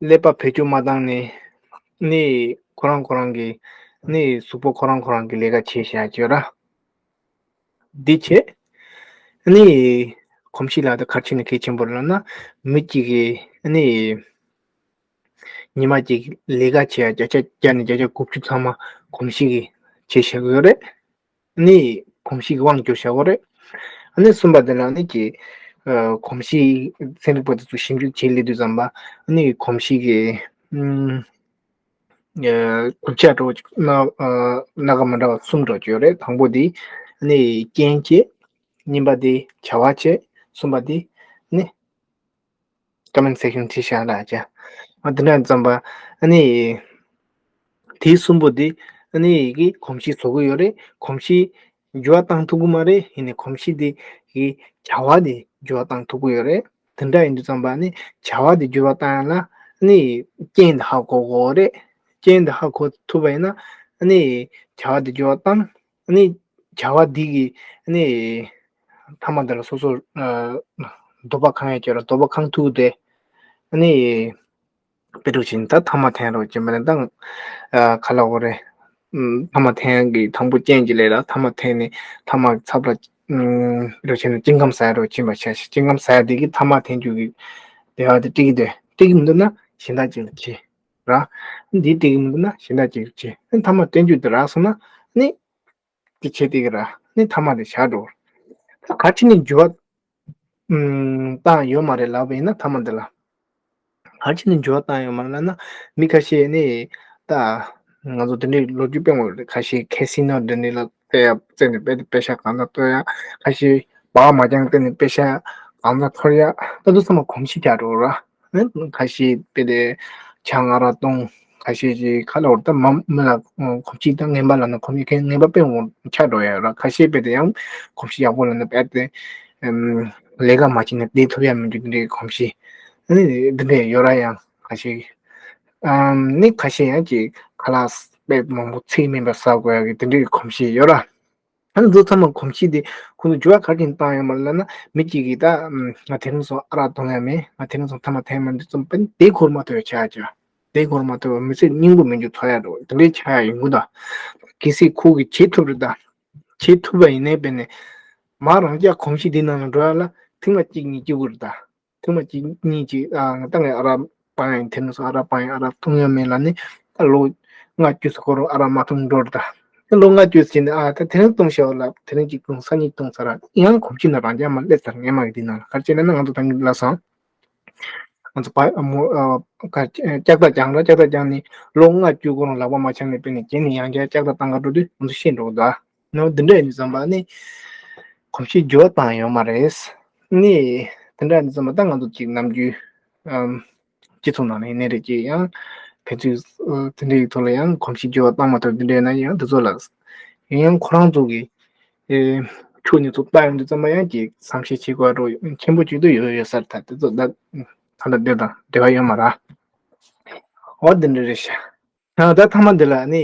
ཀླད་པ་བེད་སྤྱོད་མ་བཏང་ནས། ནི་ཁོ་རང་ཁོ་རང་གི། ནི་གཟུགས་པོ་ཁོ་རང་ཁོ་རང་གི་ལས་ཀ་བྱེད་བཞག་བྱོས་ར། འདི་བྱེད། ནི་གོམས་གཤིས་ལབ་དེ་ག་རེ་བྱས་ནས་གལ་ཆེན་པོ་རེད་ལབ་ན། མི་གཅིག་གིས་ནི་ཉི་མ་གཅིག་ལས་ཀ་བྱེད་ཡ་བརྒྱ་ཆ་བརྒྱ་ནས་བརྒྱ་ཆ་དགུ་བཅུ་ཚང་མ་གོམས་གཤིས་ཀྱིས་བྱེད་བཞག་གི་ཡོད་རེད། ནི་གོམས་གཤིས་ཀྱི་དབང་བསྒྱུར་བྱ་དགོས་རེད། ཨ་ནི་གསུམ་པ་དེ་ལ་ནི་ཀྱི། ཨ། གོམས་གཤིས་ཚན་རིག་པ་དེ་ཚོ་ཞིབ་འཇུག་བྱེད་སླེབས་དུས་ཙམ་པ། ཨ་ནི་གོམས་གཤིས་ཀྱི། ཨུམ། ཨ། གྲུབ་ཆ་འདྲ་བོ་ཅིག་སྣ། ཨ། སྣ་ཁ་མི་འདྲ་བ་གསུམ་འདྲ་བོ་ཅིག་ཡོད་རེད། དང་པོ་དེ་ནི་རྐྱེན་བྱེད། གཉིས་པ་དེ་བྱ་བ་བྱེད། གསུམ་པ་དེ་ནི། ཀ་མེན་སེག་ཤན་བྲིས་བཞག་ལ་ཅ། ཨ། དེ་འདྲ་ཙམ་པ། ཨ་ནི་དེ་གསུམ་པོ་དེ། ཨ་ནི་གི་གོམས་གཤིས་བཟོ་གི་ཡོད་རེད། གོམས་གཤིས་འགྱུར་བ་བཏང་ཐུབ་ཀྱི་མ་རེད། ཡིན་ནའི་གོམས་གཤིས་དེ་གི་བྱ་བ་དེ་འགྱུར་བ་བཏང་ཐུབ་ཀྱི་ཡོད་རེད། དེ་འདྲ་ཡིན་དུས་ཙམ་པ། ཨ་ནི་བྱ་བ་དེ་འགྱུར་བ་བཏང་ཡ་ལ། ཨ་ནི་རྐྱེན་དེ་ཧ་གོ་དགོས་རེད། རྐྱེན་དེ་ཧ་གོ་ཐུབ་པ་ཡིན་ན། ཨ་ནི་བྱ་བ་དེ་འགྱུར་བ་བཏང་། ཨ་ནི་བྱ་བ་འདི་གི། ཨ་ནི་མཐའ་མ་དེ་ལ་སོ་སོ། ཨ། འདོད་པ་ཁེངས་ཡ་ཅིག་ཡོད་ར། འདོད་པ་ཁེངས་ཐུབ་དེ། ཨ་ནི་དཔེ་འདྲ་བྱས་ནས་ད་ཐ་མག་འཐེན་རོགས་བྱེད་པ་ནི་ད། ཨ། ག་ལབ་དགོས་རེད། ཨམ། ཐ་མག་འཐེན་གི་དང་པོ་རྐྱེན་གྱི་ལས་ལ། ཐ་མག་འཐེན་ནས་ཐ་མག་ཚབ་ལ། ཨམ། དཔེ་འདྲ་བྱས་ན་སྐྱིན་ཁམས་ཟ་ཡ་རོགས་བྱེད་པ་བྱ་ཞིག་སྐྱིན་ཁམས་ཟ་ཡ་དེ་གི་ཐ་མག་འཐེན་རྒྱུ་གི་དེ་བ་དེ་སྤྲད་ཀྱི་འདུག་སྤྲད་ཀྱི་མི་འདུག་ན་གཞན་དག་ཅིག་ལ་བྱེད་ར། འདི་སྤྲད་ཀྱི་མི་འདུག་ན་གཞན་དག་ཅིག་ལ་བྱེད། ཨ་ནི་ཐ་མག་འཐེན་རྒྱུ་དེ་རག་སོང་ན། ཨ་ནི། དེ་བྱེད་དེ་གི་ར། ནི་ཐ་མག་དེ་བཞག་འགྲོ། ད་ག་རེ་བྱས་ནས་འགྱུར་བ། ཨམ། བཏང་ཡོད་མ་རེད་ལབ་པ་ཡིན་ན། ཐ་མག་འདི་ལ་ག་རེ་བྱས་ནས་འགྱུར་བ་བཏང་ཡོད་མ་རེད་ལབ་ན། མི་ཁ་ཤས་ནི་ད་ང་ཚོ་དེ་འདྲའི་ལོ་རྒྱུས་དཔེ་ངོ་། ཁ་ཤས་ཁེ་སི་ནོ་དེ་འདྲའི་ལ་དཔེ་ཡ་བཙལ་ནས་དཔེ་དེ་པེ་ཤ་གང་ཙམ་གཏོར་ཡ། ཁ་ཤས་སྦག་མ་རྐྱང་བཙལ་ནས་པེ་ཤ་གང་ཙམ་འཐོར་ཡ། ད་དུ་ཚང་མ་གོམས་གཤིས་རྒྱག་འགྲོ་ར། ཁ་ཤས་དཔེ་དེ་ཇ་ང་ར་བཏུང་། ཁ་ཤས་ཀྱིས་ག་ལབ་དགོས་རེད། ད་མ་མི་ལ་གོམས་གཤིས་དང་ངན་པ་ལབ་ན། གོམས་གཤིས་ངན་པ་དཔེ་ངོ་ཆགས་འགྲོ་ཡ་ར། ཁ་ཤས་དཔེ་དེ་ཡང་གོམས་གཤིས་ཡག་པོ་ལབ་ན་དཔེ་དེ། ཨམ། ལས་ཀ་མ་བྱས་ན་བསྡད་ཐུབ་ཡ་མི་འདུག་དེ་འདྲའི་གོམས་གཤིས། ཨ་ནི་འདི་འདྲ་ཡོད་ར། ཡང་ཁ་ཤས། ཨམ། ནི་ཁ་ཤས་ཡང་ཅིག་ཁ་ལག་དཔེ་མང་པོ་ཚིག་མིན་པ་ཟ་དགོས་ཡ་གི་དེ་འདྲའི་གོམས་གཤིས་ཡོད་ར། ཨ་ནི་འདི་ཚང་མ་གོམས་གཤིས་དེ་ཁོང་ཚོ་འགྱུར་བ་ག་རེ་བྱས་ནས་བཏང་ཡོད་མ་རེད་ལབ་ན། མི་གཅིག་གིས་ད། ཨམ། ང་དེ་རིང་སང་ཨ་རག་འཐུང་ཡ་མེད། ང་དེ་རིང་སང་ཐ་མག་འཐེན་མ་འདུག་བསམ་པ་ནི་དེ་གོ་མ་ཐུབ་པ་ཆགས་ཀྱི། དེ་གོ་མ་ཐུབ་པ་མི་ཚེ་སྙིང་པོ་མི་འགྱུར་ཐོག་ཡ་འགྲོ་དེ་འདྲའི་ཆགས་ཡ་ཡོང་གི་འདུག་གལ་སྲིད་ཁོ་གིས་བྱེད་ཐུབ་རེད་ད། བྱེད་ཐུབ་པ་ཡིན་ནའི་དཔེ་ནས་མ་རང་རྒྱལ་གོམས་གཤིས་འདི་ནང་ལ་འགྲོ་ཡ་ལ་ཐེངས་མ་གཅིག་གཉིས་སྐྱེ་དགོས་རེད་ད། ཐེངས་མ་གཅིག་གཉིས་ཅིག་ཨ། ང་ད་ངས་ཨ་རག་སྤང་ཡ་ཡིན། དེ་རིང་སང་ཨ་རག་སྤང་ཡ། ཨ་རག་འཐུང་ཡ་མེད་ལབ་ནས། ད་ལོ་ལྔ་བཅུ་ཙམ་འགོར་རུང་ཨ་རག་མ་འཐུང་འགྲོ་རེད་ད། ད་ལོ་ལྔ་བཅུ་ཙམ་ནས། ཨ། ད་དེ་རིང་འཐུང་ཤོག་ལབ། དེ་རིང་གཅིག་འཐུང་། སང་ཉིན་འཐུང་ཚར་ར། ཡང་གོམས་གཤིས་ནང་རང་རྒྱལ་མར་སླེབས་ཚར། སྔས་མ་གི་འདི་ནང་ལ། ག་རེ་བྱས་ལབ་ན་ང་ཚོ་ད་གིན་ལབ་སོང་། ང་ཚོ་བ་མོ། ཨ། ཀ་ལྕགས་ཐག་བརྒྱངས་ར། ལྕགས་ཐག་བརྒྱངས་ནས་ལོ་ལྔ་བཅུ་འགོར་རུང་ལག་པ་མ་འཆང་ནས་དཔེ་ནས་རྗེས་ནས་ཡང་བསྐྱར་ལྕགས་ཐག་བཏང་ག་འགྲོ་དུས་ང་ཚོ་ཤེས་འགྲོ་གི་འདུག་ཨ། ནོ། འདི་འདྲ་ཡིན་དུས་ཙམ་པ་ནི་གོམས་གཤིས་འགྱུར་བ་བཏང་ཡོད་མ་རེད། ནི་དེ་འདྲ་ཡིན་དུས་ཙམ་པ་ད་ང་ཚོ་གཅིག་ནམ་རྒྱུན། ཨམ། སྤྱི་ཚོགས་ནང་ནས་ཡིན་ནའི་རེད། ཅིག་ཡང་ཕན་ཚུན། ཨ། དེ་འདྲའི་ཐོག་ལ་ཡང་གོམས་གཤིས་འགྱུར་བ་བཏང་མ་ཐུབ་དེ་འདྲ་ཡིན་ན་ཡང་དེ་ཚོ་ལ་ཡིན་ཡང་ཁོ་རང་ཚོ་གི། ཨེ། ཕྱོགས་ནས་ཚུར་ལྟ་ཡོང་དུས་ཙམ་པ་ཡང་ཅིག་བསམ་ཤེས་བྱེད་དགོས་རོགས་ཆེན་པོ་ཅིག་ཏུ་ཡོད་ཡོད་ས་རེད། ད་དེ་ཚོ་ད་ད་ལྟ་དེ་དང་འབྲེལ་བ་ཡོད་མ་རེད། འོ་དེ་འདྲ་རེད་ཤག་ཨ། ད་མཐའ་མ་འདི་ལ་ནི་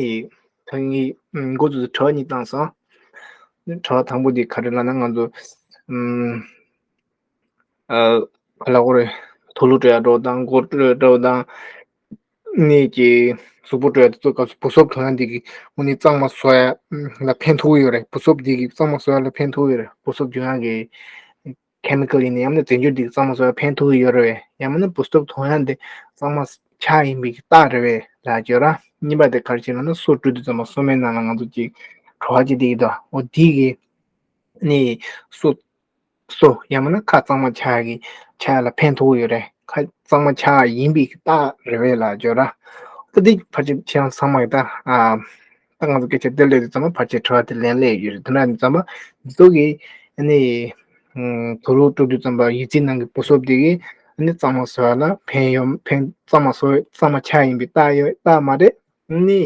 ད་ངས་འགོ་ཚུགས་དྲི་བ་གཉིས་བཏང་སོང་། དྲི་བ་དང་པོ་འདི་ག་རེ་ལབ་ན། ང་ཚོ། ཨམ། ཨ། ག་ལབ་དགོས་རེད། དུག་ལོག་སྤྲོད་ཡ་འདྲ་བོ་དང་། མགོ་སྤྲོད་ཡ་འདྲ་བོ་དང་། ནས་ཀྱི་གཟུགས་པོ་སྤྲོད་ཡ་དེ་ཚོ་སྐབས་སུ་བུ་སོབ་འཐུང་ཡ་འདི་གིས་དངོས་གནས་གཙང་མ་བཟོ་ཡ་ལ་ཕན་ཐོགས་ཀྱི་ཡོད་རེད། བུ་སོབ་འདི་གིས་གཙང་མ་བཟོ་ཡ་ལ་ཕན་ཐོགས་ཀྱི་ཡོད་རེད། བུ་སོབ་འཇུ་ཡ་གི་ཁེ་མི་ཀལ་ཡིན་ན། ཡང་ན་རྫས་འགྱུར་འདི་གཙང་མ་བཟོ་ཡ་ཕན་ཐོགས་ཀྱི་ཡོད་རེད་པས། ཡང་མིན་ན་བུ་སོབ་འཐུང་ཡ་འདི་གཙང་མ་ཆགས་ཡིན་པའི་རྟགས་རེད་པས་ལབ་བརྗོད་ར། གཉིས་པ་དེ་ག་རེ་བྱས་ལབ་ན། སོ་བཀྲུ་དུས་ཙམ་པ་སོ་མའི་ནང་ལ་ང་ཚོ་ཅིག་གྲོ་བ་ཅིག་བསྡད་ཀྱི་འདུག་འོ་འདི་གིས་ནི་སོ། སོ་ཡང་མིན་ན་ཁ་གཙང་མ་ཆགས་ཀྱི་ཆགས་ཡ་ལ་ཕན་ཐོགས་ཡོད་རེད། ཁ་གཙང་མ་ཆགས་ཡིན་པའི་རྟགས་རེད་པས་ལབ་བརྗོད་ར། ད་འདི་ཕལ་ཆེར་ཁྱེད་རང་ཚང་མ་གིས་ད། ཨ། ད་ང་ཚོ་སྐད་ཆ་འདི་སླེབས་དུས་ཙམ་པ་ཕལ་ཆེར་དྲི་བ་དེ་ལན་སླེབས་ཡོད་རེད། དེ་འདྲ་ཡིན་ཙམ་པ་འདི་ཚོ་གིས་ནི། ཨམ། དུག་ལོག་སྤྲོད་དུས་ཙམ་པ་ཡོད་ཚད་ནང་གི་བུ་སོབ་དེ་གིས་ནི་གཙང་མ་བཟོ་ཡ་ལ་ཕན་ཡོད། ཕན། གཙང་མ་བཟོ། གཙང་མ་ཆགས་ཡིན་པའི་རྟགས་ཡོད། རྟགས་མ་རེད། ནི་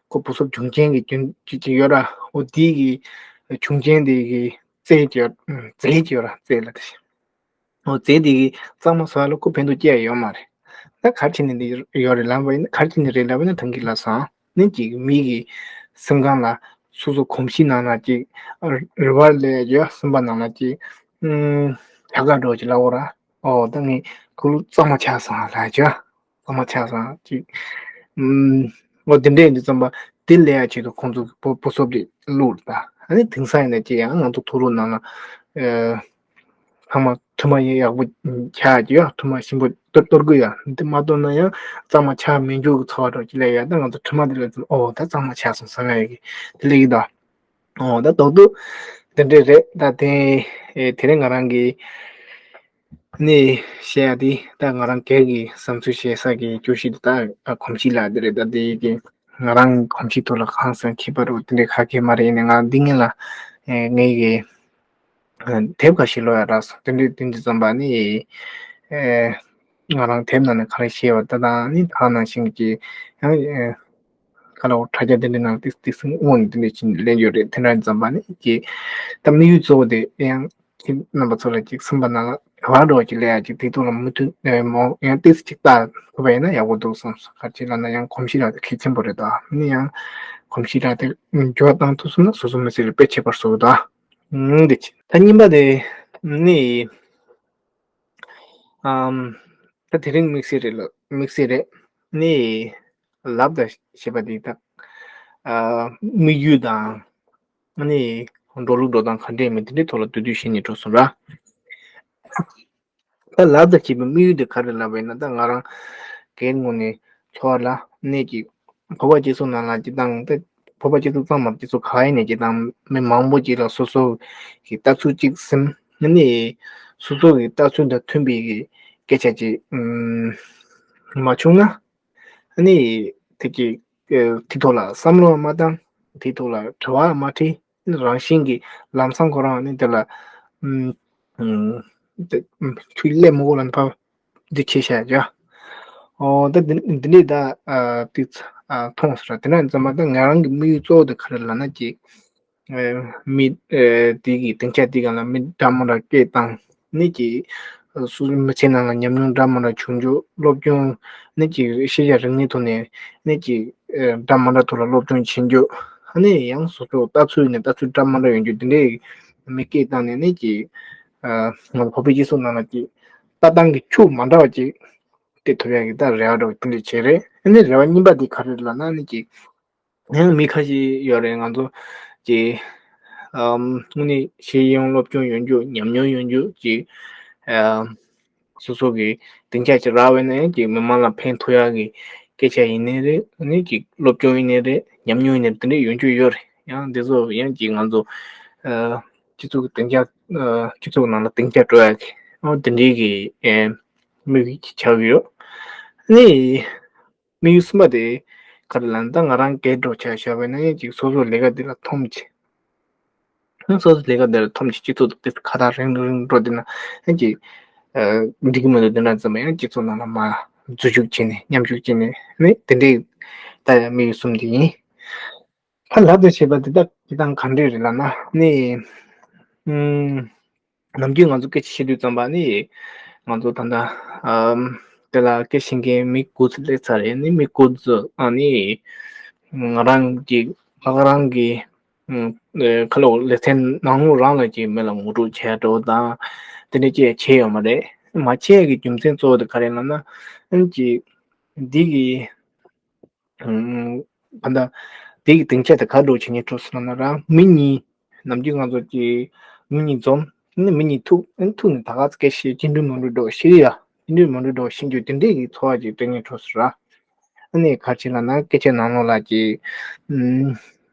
ཁོ་བུ་སོབ་བྱུང་རྐྱེན་གྱི་རྒྱུན་ཅིག་ཅིག་ཡོད་ར། འོ་དེ་གི་བྱུང་རྐྱེན་དེ་གི་རྫས་ཀྱི། རྫས་ཀྱི་ཡོད་ར། རྫས་ལ་དེ། འོ་རྫས་དེ་གིས་གཙང་མ་བཟོ་ཡ་ལ་ཁོ་ཕན་ཐོགས་སྐྱེ་ཡ་ཡོད་མ་རེད། ད་ག་རེ་བྱས་ནས་འདི་ཡོད་རེད་ལབ་པ་ཡིན་ན། ག་རེ་བྱས་ནས་རེད་ལབ་པ་ཡིན་ན། ཐང་གི་ལ་སང་ནི་ཅིག་མི་གི་སེམས་ཁམས་ལ་སོ་སོ་གོམས་གཤིས་ནང་ལ་ཅིག་རེ་བ་ལས་ཡོད། སེམས་པ་ནང་ལ་ཅིག་ཨུམ་བྱ་དགའ་འགྲོ་ཅིག་ལབ་འོ་ར། ཨོ་ད་ངས་ཁོ་ལོ་གཙང་མ་ཆགས་སོང་ལབ་ཅིག་གཙང་མ་ཆགས་སོང་ཅིག་ཨུམ་ཨོ་དེ་འདྲས་ཡིན་དུས་ཙམ་པ་དེ་ལས་ཡ་ཆེད་དུ་ཁོང་ཚོ་སྤོ་སྤོ་སོབ་དེ་བླུགས་ད། ཨ་ནི་དེང་སང་ཡིན་ན་ཅིག་ཡང་ང་ཚོ་ཐུག་ལོ་ནང་ལ་ཨེ། ཚང་མ་ཐུར་མ་ཡག་པོ་ཆགས་ཀྱི་ཡོད། ཐུར་མ་ཞིམ་པོ་གཏོར་གཏོར་གི་ཡོད། འདི་མ་གཏོར་ན་ཡང་གཙང་མ་ཆགས་མི་འཇུག་གི་ཚོར་བ་འདྲ་ཅིག་སླེབས་ཡོད། ད་ང་ཚོ་ཐུར་མ་འདི་ལ་ཙམ་ཨོ་ད་གཙང་མ་ཆགས་སོང་བསམ་ཡ་གི་དེ་སླེབས་ཀྱི་འདུག་ཨོ་ད་རྡོག་རྡོག་དེ་འདྲས་རེད། ད་དེ་ཨེ་དེ་རིང་ང་རང་གི་ནི་བཤད་ཡ་དེ་ད་ང་རང་སྒེར་གྱི་བསམ་ཚུལ་བཤད་ས་གི་བརྗོད་གཞི་དེ་ད་གོམས་གཤིས་ལ་དེ་རེད། ད་དེ་གི་ང་རང་གོམས་གཤིས་ཐོག་ལ་ཧང་སང་ཁྱད་པར་འདྲ་དེ་འདྲས་ག་གེ་མ་རེད། ཡིན་ནའི་ང་འདི་ངེད་ལ་ཨེ་ངེད་ཀྱི་དེབ་ཁ་ཤས་ཀློག་ཡ་རག་སོང་། དེ་འདྲའི་དེ་འདྲ་ཙམ་པ་ནི་ཨེ་ང་རང་དེབ་ནང་ནས་ག་རེ་ཤེས་པ་ད་དང་ནི་ད་ནང་བཞིན་གྱི་ཡང་ཨེ་ག་ལ་འོ་དྲ་རྒྱ་དེ་འདྲའི་ནང་ཏིག་ཏིག་སེ་དངོས་ནས་དེ་འདྲ་ཅིག་ལེན་རྒྱུ་རེད། དེ་འདྲ་ཙམ་པ་ནི་ཀྱི་ད་དམིགས་ཡུལ་གཙོ་བོ་དེ་ཡང་ཁྱེད་རྣམ་པ་ཚོ་ལ་ཅིག་སེམས་པ་ནང་ལ་བྲེལ་བ་འདྲ་ཅིག་སླེབས་ཡ་ཅིག་དེ་ཐོག་ལ་མུ་མཐུད་ཨེ་མོ་ཡང་ཏིག་སེ་ཅིག་ལྟ་ཐུབ་པ་ཡིན་ན་ཡག་པོ་འདུག་བསམ་སོང་། ག་ཅི་ལབ་ན་ཡང་གོམས་གཤིས་ར་དེ་གལ་ཆེན་པོ་རེད་ད། ནི་ཡང་གོམས་གཤིས་ར་དེ་འགྱུར་བ་བཏང་ཐུབ་སོང་ན་སོ་སོ་མི་ཚེ་ལ་དཔེ་ཁྱད་པར་བཟོ་གི་འདུག་ཨང་། འདི་ཅི་ད་གཉིས་པ་དེ་ནི་ཨམ་ད་དེ་རིང་དམིགས་བསལ་རེད་ལ་དམིགས་བསལ་རེད། ནི་ལབ་དང་ཞེས་པ་འདི་དག་ཨ་དམིགས་ཡུལ་དང་ནི་འགྲོ་ལུགས་འགྲོ་སྟངས་ག་འདྲས་མིན་དེ་འདྲའི་ཐོག་ལ་བསྡུས་བསྡུས་བཤད་ནས་འགྲོ་སོང་ར། ད་ལབ་དང་བྱེད་པའི་དམིགས་ཡུལ་དེ་ག་རེ་ལབ་པ་ཡིན་ན། ད་ང་རང་སྒེར་ངོས་ནས་འཚོ་བ་ལ་གནས་ཀྱི་བོད་པ་སྤྱི་ཚོགས་ནང་ལ་སྤྱི་བཏང་ད་བོད་པ་སྤྱི་ཚོགས་ཙམ་མ་སྤྱི་ཚོགས་ག་ཡིན་ནས་སྤྱི་བཏང་མི་མང་པོ་ཅིག་ལ་སོ་སོ་གི་ལྟ་ཚུལ་གཅིག་ཟིན་ནི་སོ་སོ་གི་ལྟ་ཚུལ་དང་མཐུན་པའི་གི་སྐད་ཆ་ཅིག་མ་བྱུང་ན་ནི་དེ་གི་དེ་ཐོག་ལ་བསམ་བློ་མ་བཏང་། དེ་ཐོག་ལ་དྲི་བ་མ་དྲིས། རང་བཞིན་གྱིས་ལམ་སང་ཁོ་རང་ནི་དེ་ལ་ཨུམ་ཨུམ་དེ་ཨུམ་ཆུ་ལས་མི་གོ་ལ་ཕབ་འདི་ཆེ་ཤ་ཡ། ཨོ་ད་འདི་འདི་འདྲའི་ད་ཨ་ཏིག་ཨ་མཐོང་ཟེར་ར། དེ་ན་ཙམ་པ་ད་ང་རང་གི་དམིགས་ཡུལ་གཙོ་བོ་དེ་ག་རེ་ལབ་ན་ཅིག་ཨེ་མི་ཨེ་དེ་གི་སྡིངས་ཆ་དེ་ག་ལ་མི་འདྲ་མི་འདྲ་སྐད་བཏང་ནི་ཅིག་སུ་མི་ཚེ་ནང་ལ་ཉམས་མྱོང་འདྲ་མི་འདྲ་བྱུང་རྒྱུ། སློབ་སྦྱོང་ནི་ཅིག་ཤེས་བྱ་རིག་གནས་ཐོག་ནས་ནི་ཅིག་ཨེ་འདྲ་མི་འདྲ་ཐོག་ལ་སློབ་སྦྱོང་བྱེད་རྒྱུ། ཨ་ནི་ཡང་སོ་སོ་ལྟ་ཚུལ་ནས་ལྟ་ཚུལ་འདྲ་མི་འདྲ་ཡོང་རྒྱུ་དེ་འདྲའི་མི་སྐད་བཏང་ནས་ནི་ཅིག་ཨ་ང་བོད་པའི་སྤྱི་ཚོགས་ནང་ལ་ཅིག་ལྟ་སྟངས་ཀྱི་ཆུ་མ་འདྲ་བ་ཅིག་སྟེར་ཐུབ་ཡག་གི་ད་རེ་བ་འདྲ་བ་དེ་འདྲ་བྱས་རེད། ཨ་ནི་རེ་བ་གཉིས་པ་དེ་ག་རེ་ལབ་ན་ནི་ཅིག་ཡང་མི་ཁ་ཤས་ཡོད་རེད། ང་ཚོ་ཅིག་ཨམ་དངོས་གནས་ཤེས་ཡོན་སློབ་སྦྱོང་ཡོད་རྒྱུ། ཉམས་མྱོང་ཡོད་རྒྱུ་ཅིག་ཨམ་སོ་སོ་གི་སྡིངས་ཆ་ཅིག་རག་པ་ཡིན་ན་ཡང་ཅིག་མི་མང་ལ་ཕན་ཐོགས་ཡག་གི་སྐད་ཆ་ཡིན་ནའི་རེད། ཨ་ནི་ཅིག་སློབ་སྦྱོང་ཡིན་ནའི་རེད། ཉམས་མྱོང་ཡིན་ནའི་རེད། དེ་འདྲ་ཡོད་རྒྱུ་ཡོད་རེད། ཡང་འདི་ཚོ་ཡང་ཅིག་ང་ཚོ་ཨ་སྤྱི་ཚོགས་ཀྱི་སྡིངས་ཆ་ཨ་སྤྱི་ཚོགས་ནང་ལ་སྡིངས་ཆ་སྤྲོད་ཡག་གི་ཨ་དེ་འདྲའི་གི་ཨེ་དམིགས་ཡུལ་ཅིག་ཆགས་ཀྱི་ཡོད། ཨ་ནི། དམིགས་ཡུལ་གསུམ་པ་དེ་ག་རེ་ལབ་ན། ད་ང་རང་སྒེར་འགྲོ་ཆ་བཞག་པ་ཡིན་ན་ཡང་ཅིག་སོ་སོའི་ལས་ཀ་འདི་ལ་འཐོམ་ཆེ། སོ་སོའི་ལས་ཀ་འདི་ལ་འཐོམ་ཆེ། སྤྱི་ཚོགས་དང་ཁ་ཐག་རིང་རིང་འགྲོ་བསྡད་ན་ཡང་ཅིག་འགྲིག་གི་མི་འདུག་དེ་འདྲ་ཙམ་པ་ཡང་སྤྱི་ཚོགས་ནང་ལ་མར་འཛུལ་ཞུགས་བྱས་ནས་མཉམ་ཞུགས་བྱས་ནས་ནི་དེ་འདྲའི་ད་དམིགས་ཡུལ་གསུམ་དེ་ཡིན། ད་ལབ་དང་བྱེད་པ་འདི་དག་སྤྱི་བཏང་ག་འདྲས་རེད་ལབ་ན་ནི། ཨུམ། ནམ་རྒྱུན་ང་ཚོ་སྐད་ཆ་བཤད་དུས་ཙམ་པ་ནི་ང་ཚོ་ད་ལྟ་ཨམ་དེ་ལ་སྐད་བཤད་མཁན་མི་དགུ་ཙམ་སླེབས་ཚར་རེད། ནི་མི་དགུ་ཙམ་ཨ་ནི་ང་རང་གི་ང་རང་གི་ཨུམ་ཨེ་ཁ་ལོ་ལེ་ཚན་ནང་ལོགས་རང་ལ་ཅིག་མི་ལ་ངོ་སྤྲོད་བྱས་འགྲོ་དང་དེ་འདྲ་ཅིག་བྱས་ཡོད་མ་རེད། མ་བྱས་ཀྱི་རྒྱུ་མཚན་གཙོ་བོ་དེ་ག་རེ་ལབ་ན་ཨ་ནི་ཅིག་འདི་གི་ཨུམ། ད་ལྟ་དེ་གི་སྡིངས་ཆ་དེ་ག་འགྲོ་བྱེད་ཉེ་འགྲོ་སོང་ན་ར་མི་གཉིས་ནམ་རྒྱུན་ང་ཚོ་གི་མི་གཉིས་འཛོམས་ནི་མི་གཉིས་ཐུག་ཨ་ནི་ཐུག་ནས་ད་ག་ཚོད་སྐད་བཤད་ཅི་འདྲ་མི་འདྲ་འགྲོ་ཤེས་ཡ་ཅི་འདྲ་མི་འདྲ་འགྲོ་ཤེས་རྒྱུ་དེ་འདྲས་ཀྱི་ཚོར་བ་ཅིག་སྤྲད་ཉེ་འགྲོ་སོང་ར། ཨ་ནི་ག་རེ་བྱེད་ལབ་ན་སྐད་ཆའི་ནང་ལོགས་ལ་ཅིག་ཨུམ་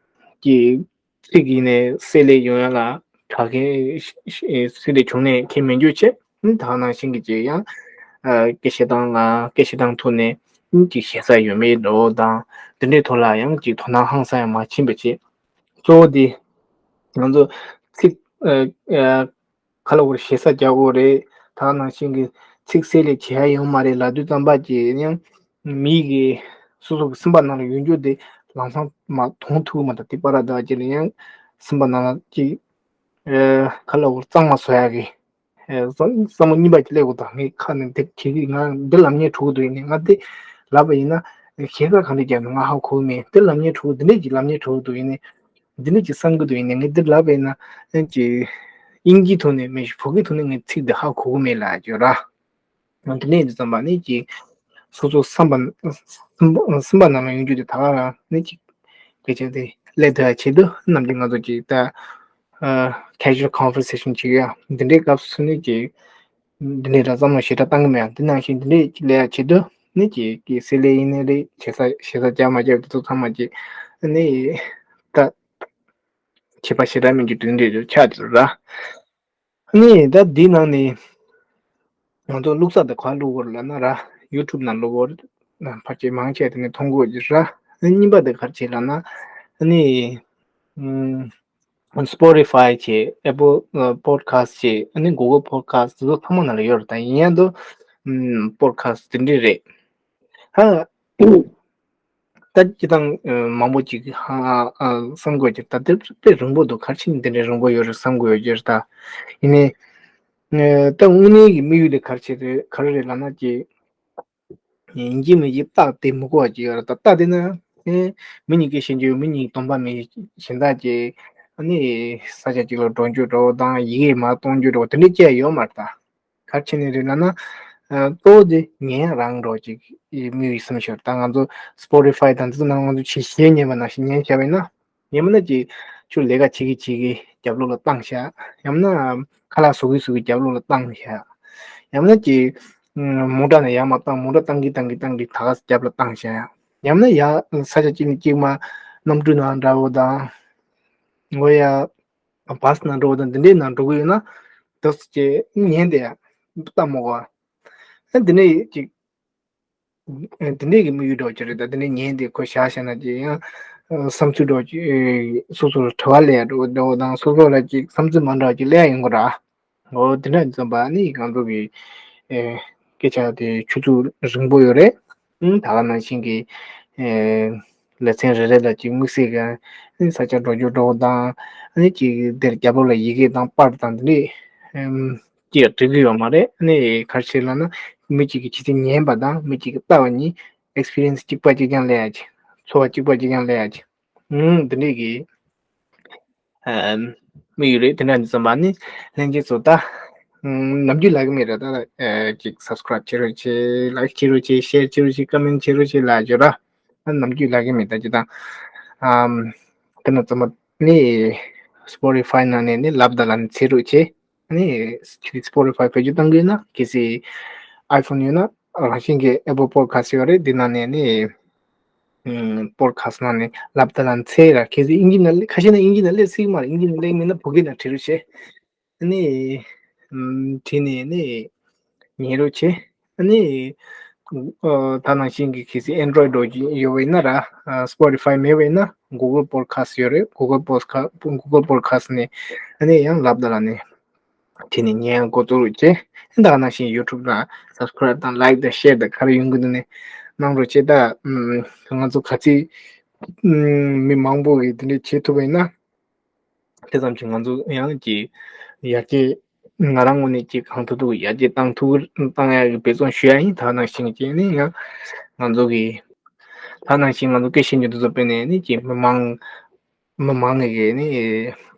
ཅིག་ཚིག་གིས་ནས་བསྲེས་ལས་ཡོང་ཡ་ལ་ག་གེ་བསྲེས་ལས་བྱུང་ནས་ཁྱད་མེད་རྒྱུ་བྱས། ད་ནང་བཞིན་གྱི་ཅིག་ཡང་ཨ་སྐད་བཤད་སྟངས་ལ་སྐད་བཤད་སྟངས་ཐོག་ནས་ཅིག་ཞེ་ས་ཡོད་མེད་འགྲོ་དང་དེ་འདྲའི་ཐོག་ལ་ཡང་ཅིག་དོ་སྣང་ཧང་སང་ཡང་མ་ཕྱིན་པ་བྱས། གཙོ་བོ་དེ་ང་ཚོ་ཚིག་ཨ་ཨ་ག་ལ་བོར་ཞེ་ས་རྒྱག་དགོས་རེད། ད་ནང་བཞིན་གྱི་ཚིག་བསྲེས་ལས་བྱེད་ཡ་ཡོད་མ་རེད་ལབ་དུས་ཙམ་པ་ཅིག་ཡང་མི་གི་སོ་སོ་གི་སེམས་པ་ནང་ལ་ཡོང་རྒྱུ་དེ་ལམ་སང་མ་མཐོང་ཐུབ་ཀྱི་མ་རེད། དེ་པ་ར་ད་ཅིག་ལ་ཡང་སེམས་པ་ནང་ལ་ཅིག་ཨ་ག་ལ་བོར་གཙང་མ་བཟོ་ཡ་གི་ བསམ་བསམ་བློ་གཉིས་པ་ཅིག་སླེབས་དགོས་དང་། ངས་ཁ་ནས་འདི་བྱེད་ཀྱི། ང་འདི་ལབ་ཉན་འགྲོ་གི་འདུག་ཡིན་ནའི། ང་འདི་ལབ་པ་ཡིན་ན་ཞེ་ས་ག་འདྲ་རྒྱག་ན་ང་ཧ་གོ་གི་མེད། འདི་ལབ་ཉན་འགྲོ་གི། འདི་འདྲས་ཅིག་ལབ་ཉན་འགྲོ་གི་འདུག་ཡིན་ནའི། འདི་འདྲས་ཅིག་བསམ་གི་འདུག་ཡིན་ནའི། ངས་འདི་ལབ་པ་ཡིན་ན་ཅིག་དབྱིན་ཇིའི་ཐོག་ནས་མེད་ཤག་བོད་སྐད་ཐོག་ནས་ངས་ཚིག་འདི་ཧ་གོ་གི་མེད་ལབ་ཡ་ཅིག་ཡོད་ར། འདི་ནས་འདི་ཙམ་པ་ནི་ཅིག་སོ་སོ་བསམ་པ་སེམས་པ་ནང་ལ་ཡོང་རྒྱུ་དེ་ད་ག་རང་ནི་ཅིག་སྐད་ཆ་དེ་སླེབས་ཐུབ་ཡ་ཆེད་དུ། ནམ་རྒྱུན་ང་ཚོ་ཅིག་ད་ཨ་casual conversation བྱེད་ཡ་འདི་འདྲའི་སྐབས་སུ་ནི་ཅིག་འདི་འདྲའི་ར་བསམ་བློ་ཞེ་དྲག་བཏང་གི་མེད། འདི་ནང་བཞིན་འདི་འདྲའི་ཅིག་ལབ་ཡ་ཆེད་དུ་ནི་ཅིག་གི་སི་ལེ་ཡིན་ནའི་རེད། བྱེད་ས་བྱེད་ས་རྒྱག་མ་རྒྱག་དེ་ཚོ་ཚང་མ་ཅིག་ནི་ད་བྱེད་པ་ཞེ་དྲག་མིན་གྱི་དེ་འདྲའི་ཆགས་འདུག་ར། ནི་ད་འདི་ནང་ནས་ང་ཚོ་བླུག་ས་དེ་ག་བླུག་དགོས་རེད་ལབ་ན་ར། YouTube ནང་བླུག་དགོས་རེད། ཕལ་ཆེར་མང་ཆེ་དེ་ནས་མཐོང་གི་ཡོད་ཀྱི་ར། གཉིས་པ་དེ་ག་རེ་བྱེད་ལབ་ན་ནི་ཨམ་Spotify བྱེད། Apple Podcast བྱེད། ནི་Google Podcast དེ་ཚོ་ཚང་མ་ནང་ལ་ཡོད་རེད། ད་ཡིན་ཡང་དུ་ཨམ་Podcast དེ་འདྲས་རེད། ཧ། ད་སྤྱིར་བཏང་ཨ་མང་པོ་ཅིག་ཧ་ཨ་བསམ་དགོས་ཀྱི། ད་དེ་དཔེ་རིང་པོ་འདུག་ག་རེ་བྱས་ནས་འདི་འདྲའི་རིང་པོ་ཡོད་རེད་བསམ་དགོས་ཡོད་ཀྱི་རེད། ད་ཡིན་ནའི་ཨ་ད་དངོས་གནས་ཀྱི་དམིགས་ཡུལ་དེ་ག་རེ་བྱས་རེད། ག་རེ་རེད་ལབ་ན་ཅིག་ཡིན་གཅིག་མིན་གཅིག་རྟགས་དེ་མི་གོ་བ་ཅིག་ཡོད་རེད། ད་རྟགས་དེ་ན་ཨེ་མི་གཉིས་ཀས་ཤེས་རྒྱུ་ཡོད། མི་གཉིས་སྟོང་པ་མི་གཞན་དག་ཅིག་ཨ་ནི་ས་ཆ་གཅིག་ལ་འགྲོ་རྒྱུ་འགྲོ་བ་དང་ཡི་གེ་མར་གཏོང་རྒྱུ་འགྲོ་བ་དེ་འདྲའི་ཅིག་ཡོད་མ་རེད། ད། ག་རེ་བྱས་ནས་རེད་ལབ་ན། ཨ་གཙོ་བོ་དེ་ཉན་ཡག་རང་འགྲོ་ཅིག་མི་ཡི་སེམས་ཤོར། ད་ང་ཚོ་Spotify དང་དེ་ཚོ་ནང་ང་ཚོ་ཆེད་གཞས་ཉན་པ་ནང་བཞིན་ཉན་བྱས་པ་ཡིན་ན། ཡང་མིན་ན་ཅིག་ཁྱོད་ལས་ཀ་བྱེད་ཀྱི་བྱེད་ཀྱི་རྒྱབ་ལོགས་ལ་བཏང་བཞག་ཡང་མིན་ན་ཁ་ལག་བཟོ་གི་བཟོ་གི་རྒྱབ་ལོགས་ལ་བཏང་བཞག་ཡང་མིན་ན་ཅིག་མོ་ཊ་ནས་ཡར་མར་བཏང་། མོ་ཊ་བཏང་གི་བཏང་གི་བཏང་གི་ད་ག་རྒྱབ་ལ་བཏང་བཞག་ཡང་མིན་ན་ཡར་ས་ཆ་གཅིག་ནས་གཅིག་མར་གནམ་གྲུ་ནང་འདྲ་བོ་དང་། ངོ་ཡ། བཱས་ནང་འགྲོ་བ་དང་འདི་འདྲའི་ནང་འགྲོ་གི་ཡོད་ན། འདུག་སེ་ཅིག་ཉན་དེ་ཡ་ལྟ་མོ་གོ། ཨ་འདི་འདྲའི་ཅིག་ཨ་འདི་འདྲའི་གི་དམིགས་ཡུལ་འདྲ་བོ་ཅིག་རེད། ད་འདི་འདྲའི་ཉན་དེ་ཁོ་བཞག་བཞག་ན་ཅིག་ཡང་བསམ་ཚུལ་འདྲ་བོ་ཅིག་སོ་སོ་ལ་དྲི་བ་སླེབས་ཡ་འདྲ་བོ་དང་། སོ་སོ་ལ་ཅིག་བསམ་ཚུལ་མ་འདྲ་བ་ཅིག་སླེབས་ཡ་ཡོང་གི་ར། འོ་དེ་འདྲ་ཡིན་ཙམ་པ་ནི་ང་ཚོ་གི་ཨེ་སྐད་ཆ་དེ་ཆུ་ཚོད་རིང་པོ་ཡོད་རེད། ཨང་། ད་ག་ནང་བཞིན་གྱི་ཨེ་ལེ་ཚན་རེ་རེ་ལ་ཅིག་དམིགས་བསལ་གྱི་ཨ་ནི་ས་ཆ་འགྲོ་རྒྱུ་འགྲོ་དང་། ཨ་ནི་ཅིག་དེར་རྒྱབ་ལོགས་ལ་ཡི་གེ་དང་པར་དང་དེ་འདྲས་ཨེམ་ཅིག་འབྲི་གི་ཡོད་མ་རེད། ཨ་ནི་ག་རེ་བྱེད་ལབ་ན་མི་གཅིག་གིས་ཇི་སྲིད་ཉན་པ་དང་མི་གཅིག་གིས་ལྟ་བ་གཉིས་ཨེགས་སི་པི་རི་ཡན་སི་གཅིག་པ་གཅིག་རྐྱང་སླེབས་ཡ་ཅིག་ཚོར་བ་གཅིག་པ་གཅིག་རྐྱང་སླེབས་ཡ་ཅིག་ཨང་། འདི་འདྲས་ཀྱི་ཨ་དམིགས་ཡུལ་རེད། དེ་འདྲ་ཡིན་ཙམ་པ་ནི་ལྷན་རྒྱས་ཚོ་ད་ཨམ་ནམ་རྒྱུན་ལབ་ཀྱི་མེད་རེད། ད་ཨ་ཅིག་སབ་སི་ཀ་རབ་བྱེད་རོགས་བྱེད། ལའིཀ་བྱེད་རོགས་བྱེད། ཤེར་བྱེད་རོགས་བྱེད། ཀོ་མེན་ཊི་བྱེད་རོགས་བྱེད་ལབ་བརྗོད་ར། ཨ་ནམ་རྒྱུན་ལབ་ཀྱི་མེད། ད་ཅི་ད་ཨམ་དེ་འདྲ་ཙམ་པ་ནི་སི་པོ་ཊི་ཕའི་ནང་ནས་ནི་ལབ་ད་ལ་ནི་འཚོལ་རོགས་བྱེད། ཨ་ནི་ཁྱེད་སི་པོ་ཊི་ཕའི་བེད་སྤྱོད་གཏོང་གི་ཡོད་ན། གལ་སྲིད་ཨའི་ཕོན་ཡོད་ན་རང་བཞིན་གྱི་ཨེ་པལ་པོ་ཌི་ཁ་སི་ཡོད་རེད། འདི་ནང་ནས་ནི་ཨམ་པོ་ཌི་ཁ་སི་ནང་ནས་ལབ་ད་ལ་འཚོལ་ར། གལ་སྲིད་ཨིན་ཇི་ནང་སླེབས། ཁ་ཤས་ནང་ཨིན་ཇི་ནང་སླེབས་སྲིད་མ་རེད། ཨིན་ཇི་ནང་སླེབས་མེད་ན་བོད་སྐད་ནང་བྲིས་རོགས་བྱེད། ཨ་ནི་ཨམ་བྲིས་ནས་ནི་ཉན་རོགས་བྱེད། ཨ་ནི་ཨ་ད་ནང་བཞིན་གྱི་གལ་སྲིད་ཨེན་ཌོ་རོ་ཌི་ཡོད་པ་ཡིན་ན་ར། ཨ་སི་པོ་ཊི་ཕའི་མེད་པ་ཡིན་ན་གུ་གལ་པོ་ཌི་ཁ་སི་ཡོད་རེད། གུ་གལ་པོ་ཌི་ཁ་གུ་གལ་པོ་ཌི་ཁ་སི་ནས་ཨ་ནི་ཡང་ལབ་ད་ལ་ནི་བྲིས་ནས་ཉན་འགོ་བཙུགས་རོགས་བྱེད། ད་ག་ནང་བཞིན་ཡུ་ཊུབ་ལ་སབ་སི་ཀ་རབ་དང་ལའིཀ་དང་ཤེར་དང་ག་རེ་ཡོང་གི་འདུག་ནས་གནང་རོགས་བྱེད། ད་ཨམ་ང་ཚོ་ག་ཚོད་ཨམ་མི་མང་པོ་གིས་དེ་འདྲས་བྱེད་ཐུབ་པ་ཡིན་ན། དེ་ཙམ་གྱིས་ང་ཚོ་ཡང་ཅིག་ཡར་རྒྱས། ང་རང་ངོས་ནས་ཅིག་གང་ཐུབ་ཐུབ་ཡར་རྒྱས་བཏང་ཐུབ་བཏང་ཡག་གི་འབད་བརྩོན་ཞུ་ཡ་ཡིན། ད་ག་ནང་བཞིན་ཅིག་ནི་ཡང་ང་ཚོ་གི་ད་ག་ནང་བཞིན་ང་ཚོ་སྐད་ཤེས་རྒྱུ་དེ་ཚོ་དཔེར་ན་ནི་ཅིག་མི་མང་མི་མང་ངེས་ཀྱིས་ནི་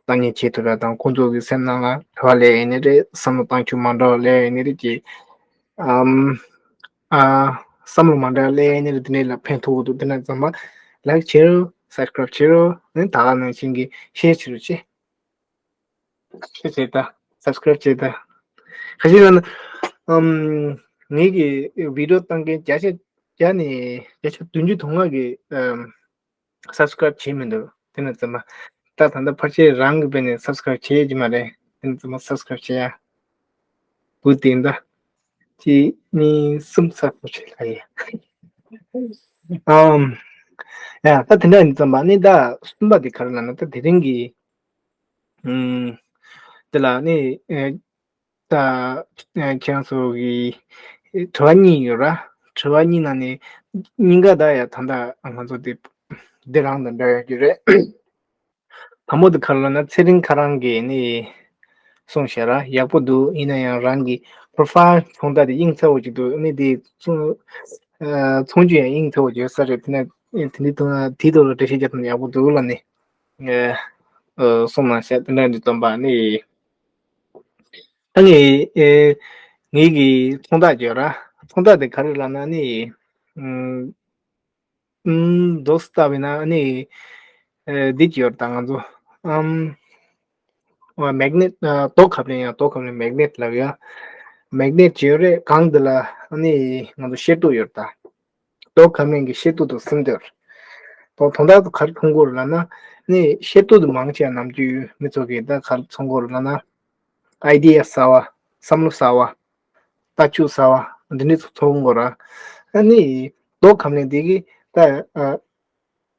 ལྟ་ཉན་བྱེད་ཐུབ་ཡ་དང་། ཁོང་ཚོ་གི་སེམས་ནང་ལ་དྲི་བ་སླེབས་ཡ་ནི་རེད། བསམ་བློ་བཏང་ཕྱོགས་མ་འདྲ་བ་སླེབས་ཡ་ནི་རེད། ཅིག་ཨམ། ཨ། བསམ་བློ་མ་འདྲ་སླེབས་ནས་དེ་ནས་ལ་ཕན་ཐོགས་འདུག་དེ་ན་ཚང་མ་ལའིཀ་བྱེད་རོགས། སབ་སི་ཀ་རབ་བྱེད་རོགས། ནི་ད་ག་ནང་བཞིན་གྱི་ཤེར་བྱེད་རོགས་བྱེད། ཤེར་བྱེད་ད། སབ་སི་ཀ་རབ་བྱེད་ད། ཁ་ཤས་ལ་ནི་ཨམ་ངེད་ཀྱི་བི་ཌི་ཡོ་བཏང་མཁན་བརྒྱ་ཆ་བརྒྱ་ནས་བརྒྱ་ཆ་བདུན་ཅུ་དོན་ལྔ་གི་ཨམ། སབ་སི་ཀ་རབ་བྱས་མི་འདུག་དེ་ནི་ཚང་མ་ད་ད་ལྟ་ཕལ་ཆེར་རང་གི་དཔེ་ནས་སབ་སི་ཀ་རབ་བྱས་ཀྱི་མ་རེད། དེ་ནི་ཚང་མ་སབ་སི་ཀ་རབ་བྱེད་ཡ། བུ་དེ་འདྲ་གཅིག་གཉིས་གསུམ་སབ་སི་ཀ་རབ་བྱས་ལ་ཡ། ཨམ། ཡ་ད་དེ་འདྲ་ཡིན་ཙམ་པ་ནི་ད་གསུམ་པ་དེ་ག་རེ་ལབ་ན། ད་དེ་རིང་གི་ཨམ། དེ་ལ་ནི་ཨེ། ད་ཨེ་ཁྱེད་རང་ཚོ་གི་དྲི་བ་གཉིས་ཡོད་ར། དྲི་བ་གཉིས་ནང་ནས་གཉིས་ཀ་ད་ཡ་ད་ལྟ་ང་ཚོ་དེ་འདི་རང་དང་འདྲ་ཡོད་ཀྱི་རེད། དང་པོ་དེ་ག་རེ་ལབ་ན་ཚེ་རིང་ཁ་རང་གིས་ནི་ གསུངས་བཞག་ར། ཡག་པོ་འདུག་ཡིན་ན་ཡང་རང་གི་པོ་རོ་ཕའིལ་ཚོང་རྟགས་དེ་དབྱིངས་ཚ་བོ་ཅིག་འདུག་ཨ་ནི་དེ་ཚོང་ཨ་ཚོང་བཅུད་ཡང་དབྱིངས་ཚ་བོ་ཅིག་ཡོད་ས་རེད། དེ་ནས་དེ་འདི་དང་དེའི་ཐོག་ལ་འགྲེལ་བཤད་རྒྱབ་ཐུབ་ན་ཡག་པོ་འདུག་ལབ་ནས་ཨ་ཨ་གསུངས་གནང་བཞག་དེ་འདྲ་འདི་བཏོན་པ་ནི། ད་ངས་ཨེ་ངེད་ཀྱི་ཚོང་རྟགས་བརྗོད་ར། ཚོང་རྟགས་དེ་ག་རེ་ལབ་ན་ནི། ཨུམ། ཨུམ། མདོར་བསྡུས་ལྟ་བས་ན་ནི། ཨེ་འདི་བརྗོད་ར། ད་ང་ཚོ་ཨམ། མེག་ནེ་ཊི། རྡོ་ཁ་ལེན་ཡ། རྡོ་ཁ་ལེན་མེག་ནེ་ཊི་ལབ་ཡ། མེག་ནེ་ཊི་བརྗོད་རེད། གང་འདི་ལ་ནི་ང་ཚོ་ཤེལ་ཏོག་ཡོད་ར། ད་རྡོ་ཁ་ལེན་གྱི་ཤེལ་ཏོག་དང་སིམ་དོར། དོ་དོན་དག་ཏུ་ག་རེ་མཐོང་གི་ཡོད་རེད་ལབ་ན། ནི་ཤེལ་ཏོག་དེ་མང་ཆེ་བ་ནམ་རྒྱུན་མི་ཚོ་གིས་ད་ག་རེ་མཐོང་གི་ཡོད་རེད་ལབ་ན། ཨའི་ཌི་ཡ་གསར་བ། བསམ་བློ་གསར་བ། ལྟ་སྤྱོད་གསར་བ། འདི་འདྲ་ཚོ་མཐོང་གི་ཡོད་རེད། ཨ་ནི་རྡོ་ཁ་ལེན་དེ་གིས་ད་ཨ་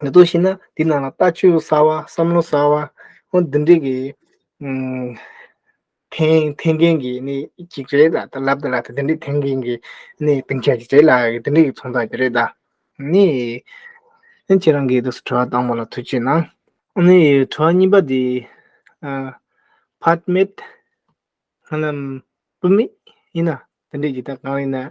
ང་ཚོ་ཤེས་ན་དེ་ནང་ལ་ལྟ་སྤྱོད་གསར་བ། བསམ་བློ་གསར་བ། འོ་འདི་འདྲ་གི་ཨུམ། འཐེན་འཐེན་མཁན་གྱི་ནི་ཅིག་རེད་ལ། ད་ལབ་ད་ལ་ད་དེ་འདྲའི་འཐེན་མཁན་གྱི་ནི་སྡིངས་ཆ་ཅིག་རེད་ལ། དེ་འདྲའི་གི་ཚོང་རྟགས་ཅིག་རེད་ད། ནི་ཨ་ཁྱེད་རང་གིས་དུ་དྲི་བ་བཏང་བ་ལ་ཐུགས་རྗེ་གནང་། ནི་དྲི་བ་གཉིས་པ་དེ་ཨ་ཕཊ་མེད་ཧ་ལམ་བུད་མེད་ཡིན་ན་དེ་འདྲའི་ཅིག་ད་གང་ཡིན་ན་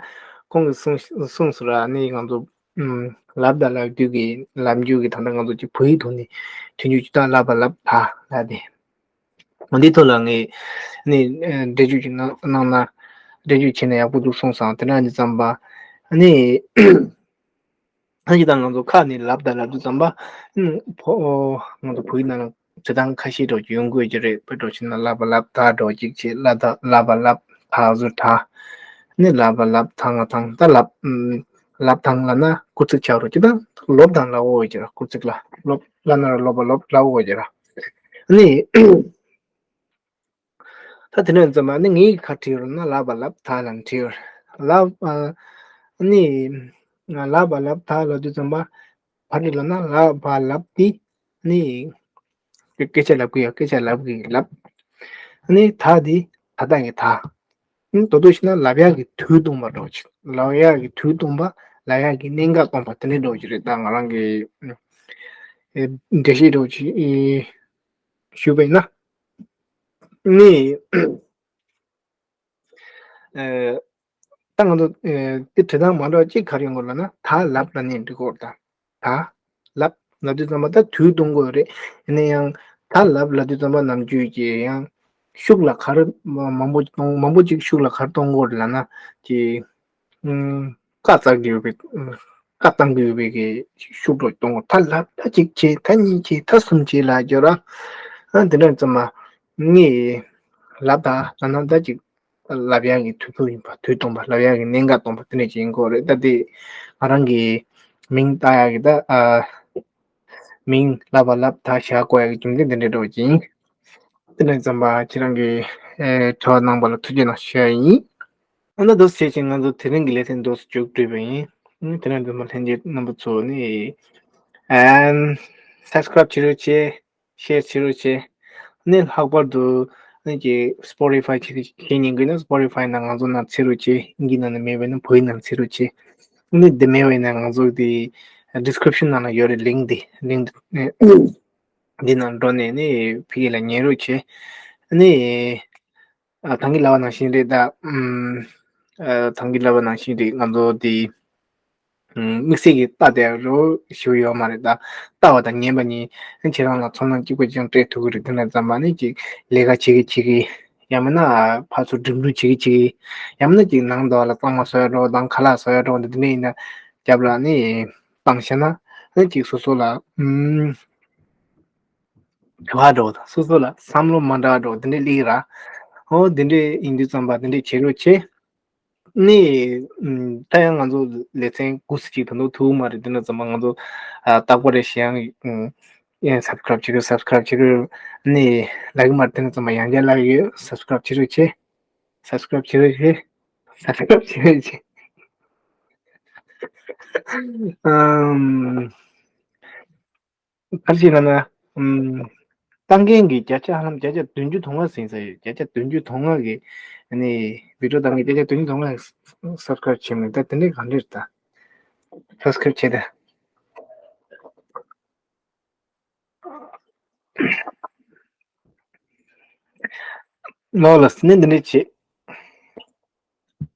ཁོང་གིས་གསུངས་གསུངས་སོང་ར། ནི་ང་ཚོ་ཨུམ་ལབ་ད་ལབ་རྒྱུ་གི་ལབ་རྒྱུ་གི་ད་ལྟ་ང་ཚོ་ཅིག་བོད་ཡིག་ཐོག་ནས་ཐོན་རྒྱུ་ཅིག་ད་ལབ་པ་ལབ་ད་ལབ་དེ། འདི་ཐོག་ལ་ངས་ནི་ཨ་འགྲེལ་བརྗོད་ཅིག་གནང་གནང་ན། འགྲེལ་བརྗོད་བྱས་ན་ཡག་པོ་འདུག་གསུངས་སོང་། དེ་འདྲ་ཡིན་དུས་ཙམ་པ་ནི་ཨ་ཅིག་ད་ང་ཚོ་ཁ་ནས་ལབ་ད་ལབ་དུས་ཙམ་པ། ཨ་ཕོ་ང་ཚོ་བོད་ཡིག་ནང་ལ་འབྲི་སྟངས་ཁ་ཤས་འདྲ་ཅིག་ཡོང་གི་ཡོད་ཀྱི་རེད། དཔེ་འདྲ་བྱས་ན་ལབ་པ་ལབ་ད་འདྲ་ཅིག་བྱས། ལབ་ད་ལབ་པ་ལབ་ད་ཟུར་ད། ནི་ལབ་པ་ལབ་ད་ང་ཐང་ད་ལབ། ཨུམ་ལབ་ཐང་ལབ་ན་སྐུལ་ཚིག་ཆགས་འགྲོ་ཅིག་ད་ལོབ་ཐང་ལབ་འོ་ཡོད་ཀྱི་ར། སྐུལ་ཚིག་ལ་ལོབ་ལབ་ན་ར་ལོབ་པ་ལོབ་ལབ་འོ་ཡོད་ཀྱི་ར། ནི། ད་དེ་ནས་ཙམ་པ་ནི་ངའི་ཁ་བྲིས་ཡོད་ན་ལབ་པ་ལབ་ད་ལབ་བྲིས་ཡོད། ལབ་ཨ་ནི་ལབ་པ་ལབ་ད་ལབ་དུས་ཙམ་པ་ག་རེ་ལབ་ན། ལབ་པ་ལབ་དེ་ནི་སྐད་ཆ་ལབ་གི་ཡོད། སྐད་ཆ་ལབ་གི་ལབ། ནི་ད་དེ་ད་ལྟ་གི་ད། ནི་ད་དུང་ཞིག་ན་ལབ་ཡག་གི་དུས་སྟོང་པ་འདྲ་ཅིག་ལབ་ཡག་གི་དུས་སྟོང་པ། ལབ་ཡག་གི་གནད་འགག་སྟོང་པ་དེ་འདྲ་འདྲ་ཅིག་རེད། ད་ང་རང་གི་ཨེ་འགྲེལ་བཤད་འདྲ་ཅིག་ཨེ་ཞུས་པ་ཡིན་ན། ནི། ཨེ། ད་ང་ཚོ་ཨེ་དེ་བྲི་སྟངས་མ་འདྲ་བ་གཅིག་ག་རེ་ཡོང་གི་ལབ་ན། ད་ལབ་ལབ་ནས་འབྲི་གི་ཡོད་རེད། ད་ད་ལབ་ལབ་དུས་ཙམ་པ་ད་དུས་གཏོང་དགོས་རེད། ཡིན་ན་ཡང་ད་ལབ་ལབ་དུས་ཙམ་པ་ནམ་རྒྱུན་གྱི་ཡང་ཤུགས་ལ་ག་རེ་མང་པོ་གཏོང་མང་པོ་ཅིག་ཤུགས་ལ་ག་རེ་གཏོང་དགོས་རེད་ལབ་ན། ཀྱི་ཨུམ་བཀའ་བཏང་གི་ཡོད་པའི་ཨུམ་བཀའ་བཏང་གི་ཡོད་པའི་གི་ཤུགས་འགྲོ་གཏོང་དགོས། ད་ལབ་ད་གཅིག་བྱས། ད་གཉིས་བྱས། ད་གསུམ་བྱས་ལབ་རྒྱུ་ར། ཨ་འདི་འདྲ་ཙམ་པ་ངས་ལབ་ད་ལབ་ན་ད་ཅིག་ལབ་ཡག་གི་དུས་ཚོད་ཡིན་པ། དུས་སྟོང་པ། ལབ་ཡག་གི་གནད་འགག་སྟོང་པ་དེ་འདྲ་ཅིག་ཡིན་དགོས་རེད། ད་དེ་ང་རང་གི་མིང་བཏགས་ཡག་གི་ད་ཨ་མིང་ལབ་པ་ལབ་ད་བཞག་དགོས་ཡག་གི་རྒྱུ་མཚན་དེ་འདྲ་འདྲ་བོ་ཅིག་ཡིན། དེ་འདྲ་ཙམ་པ་ཁྱེད་རང་གིས་ཨེ་དྲི་བ་གནང་པ་ལ་ཐུགས་རྗེ་གནང་ཞུ་ཡག་ཡིན། ཨ་ནི་འདུག་སེ་བྱས་ང་ཚོ་དེ་རིང་གི་ལེ་ཚན་འདུག་སེ་མཇུག་སྒྲིལ་བ་ཡིན། ཨ་ནི་དེ་རིང་འདི་མ་ལྷན་རྒྱས་རྣམ་པ་ཚོ་ནི་ཨམ་སབ་སི་ཀ་རབ་བྱེད་རོགས་བྱེད། ཤེར་བྱེད་རོགས་བྱེད། ཨ་ནི་ལྷག་པར་དུ་ཨ་ནི་ཀྱི་སི་པོ་ཊི་ཕའི་བྱེད་བྱེད་ཉན་གི་ན། སི་པོ་ཊི་ཕའི་ནང་ང་ཚོ་ནང་འཚོལ་རོགས་བྱེད། ཨིན་ཇིའི་ནང་ནས་མེད་པ་ཡིན་ན་བོད་ཡིག་ནང་འཚོལ་རོགས་བྱེད། ཨ་ནི་འདི་མེད་པ་ཡིན་ན་ང་ཚོ་དེ་ཌི་སི་ཀི་རིབ་ཤན་ནང་ལ་ཡོད་རེད། ལིང་ཀི་དེ། ལིང་ཀི་དེ། འདི་ནང་འགྲོ་ནས་ནི་ཕ་གི་ལ་ཉན་རོགས་བྱེད། ནི་ཨ་ད་གིན་ལབ་པ་ནང་བཞིན་རེད་ད། ཨམ་ཨ་ད་གིན་ལབ་པ་ནང་བཞིན་རེད། ང་ཚོ་འདི་ཨམ་དམིགས་བསལ་གྱི་ལྟ་བསྡད་རོགས་ཞུ་ཡོད་མ་རེད་ད། ལྟ་བ་དང་ཉན་པ་གཉིས། ཁྱེད་རང་ལ་ཚོར་སྣང་གཅིག་པ་ཅང་སྤྲད་ཐུབ་ཀྱི་རེད། དེ་ནས་ཙམ་པ་ནི་ཅིག་ལས་ཀ་བྱེད་ཀྱི་བྱེད་ཀྱི། ཡང་མིན་ན་ཕར་ཚུར་འགྲིམ་འགྲུལ་བྱེད་ཀྱི་བྱེད་ཀྱི། ཡང་མིན་ན་ཅིག་ནང་དུ་ལ་གཙང་མ་བཟོ་ཡག་འདྲ་དང་ཁ་ལག་བཟོ་ཡག་འདྲ་འདི་འདི་ནས་ཡིན་ན་རྒྱབ་ལ་ནི་བཏང་བྱས་ན་ནི་ཅིག་སོ་སོ་ལ་ཨུམ། བྲེལ་བ་འགྲོ་དང་སོ་སོ་ལ་བསམ་བློ་མ་འདྲ་བ་འགྲོ་འདི་འདྲའི་སླེབས་ར། ཨོ་འདི་འདྲའི་ཡིན་དུས་ཙམ་པ་འདི་འདྲའི་བྱེད་རོགས་བྱེད། ནི་ཨུམ་ད་ཡང་ང་ཚོ་ལེ་ཚན་དགུ་ཙམ་ཅིག་ད་དུང་ཐུག་མ་རེད། འདི་ན་ཙམ་པ་ང་ཚོ་ཨ་རྟག་པར་རེ་ཞིག་ཡང་ཨུམ་ཡང་སབ་སི་ཀ་རབ་བྱེད་རོགས། སབ་སི་ཀ་རབ་བྱེད་རོགས། ནི་ལབ་ཀྱི་མ་རེད། འདི་ན་ཙམ་པ་ཡང་བསྐྱར་ལབ་ཀྱི་ཡོད། སབ་སི་ཀ་རབ་བྱེད་རོགས་བྱེད། སབ་སི་ཀ་རབ་བྱེད་རོགས་བྱེད། སབ་སི་ཀ་རབ་བྱེད་རོགས་བྱེད། ཨམ། ག་རེ་ཞིག་ལབ་ན། ཨམ། བཏང་མཁན་གྱི་བརྒྱ་ཆ་ཧ་ལམ་བརྒྱ་ཆ་བདུན་ཅུ་དོན་ལྔ་ཟིན་ས་ཡོད། བརྒྱ་ཆ་བདུན་ཅུ་དོན་ལྔ་གི་ནི་བི་ཌིའོ་བཏང་མཁན་བརྒྱ་ཆ་བདུན་ཅུ་དོན་ལྔ་སབ་སི་ཀ་རབ་བྱས་མེད། ད་དེ་འདྲས་ག་འདྲས་རེད་ད། སབ་སི་ཀ་རབ་བྱས་ད། ལོ་ལ་སི་ནི་འདི་འདྲ་བྱེད།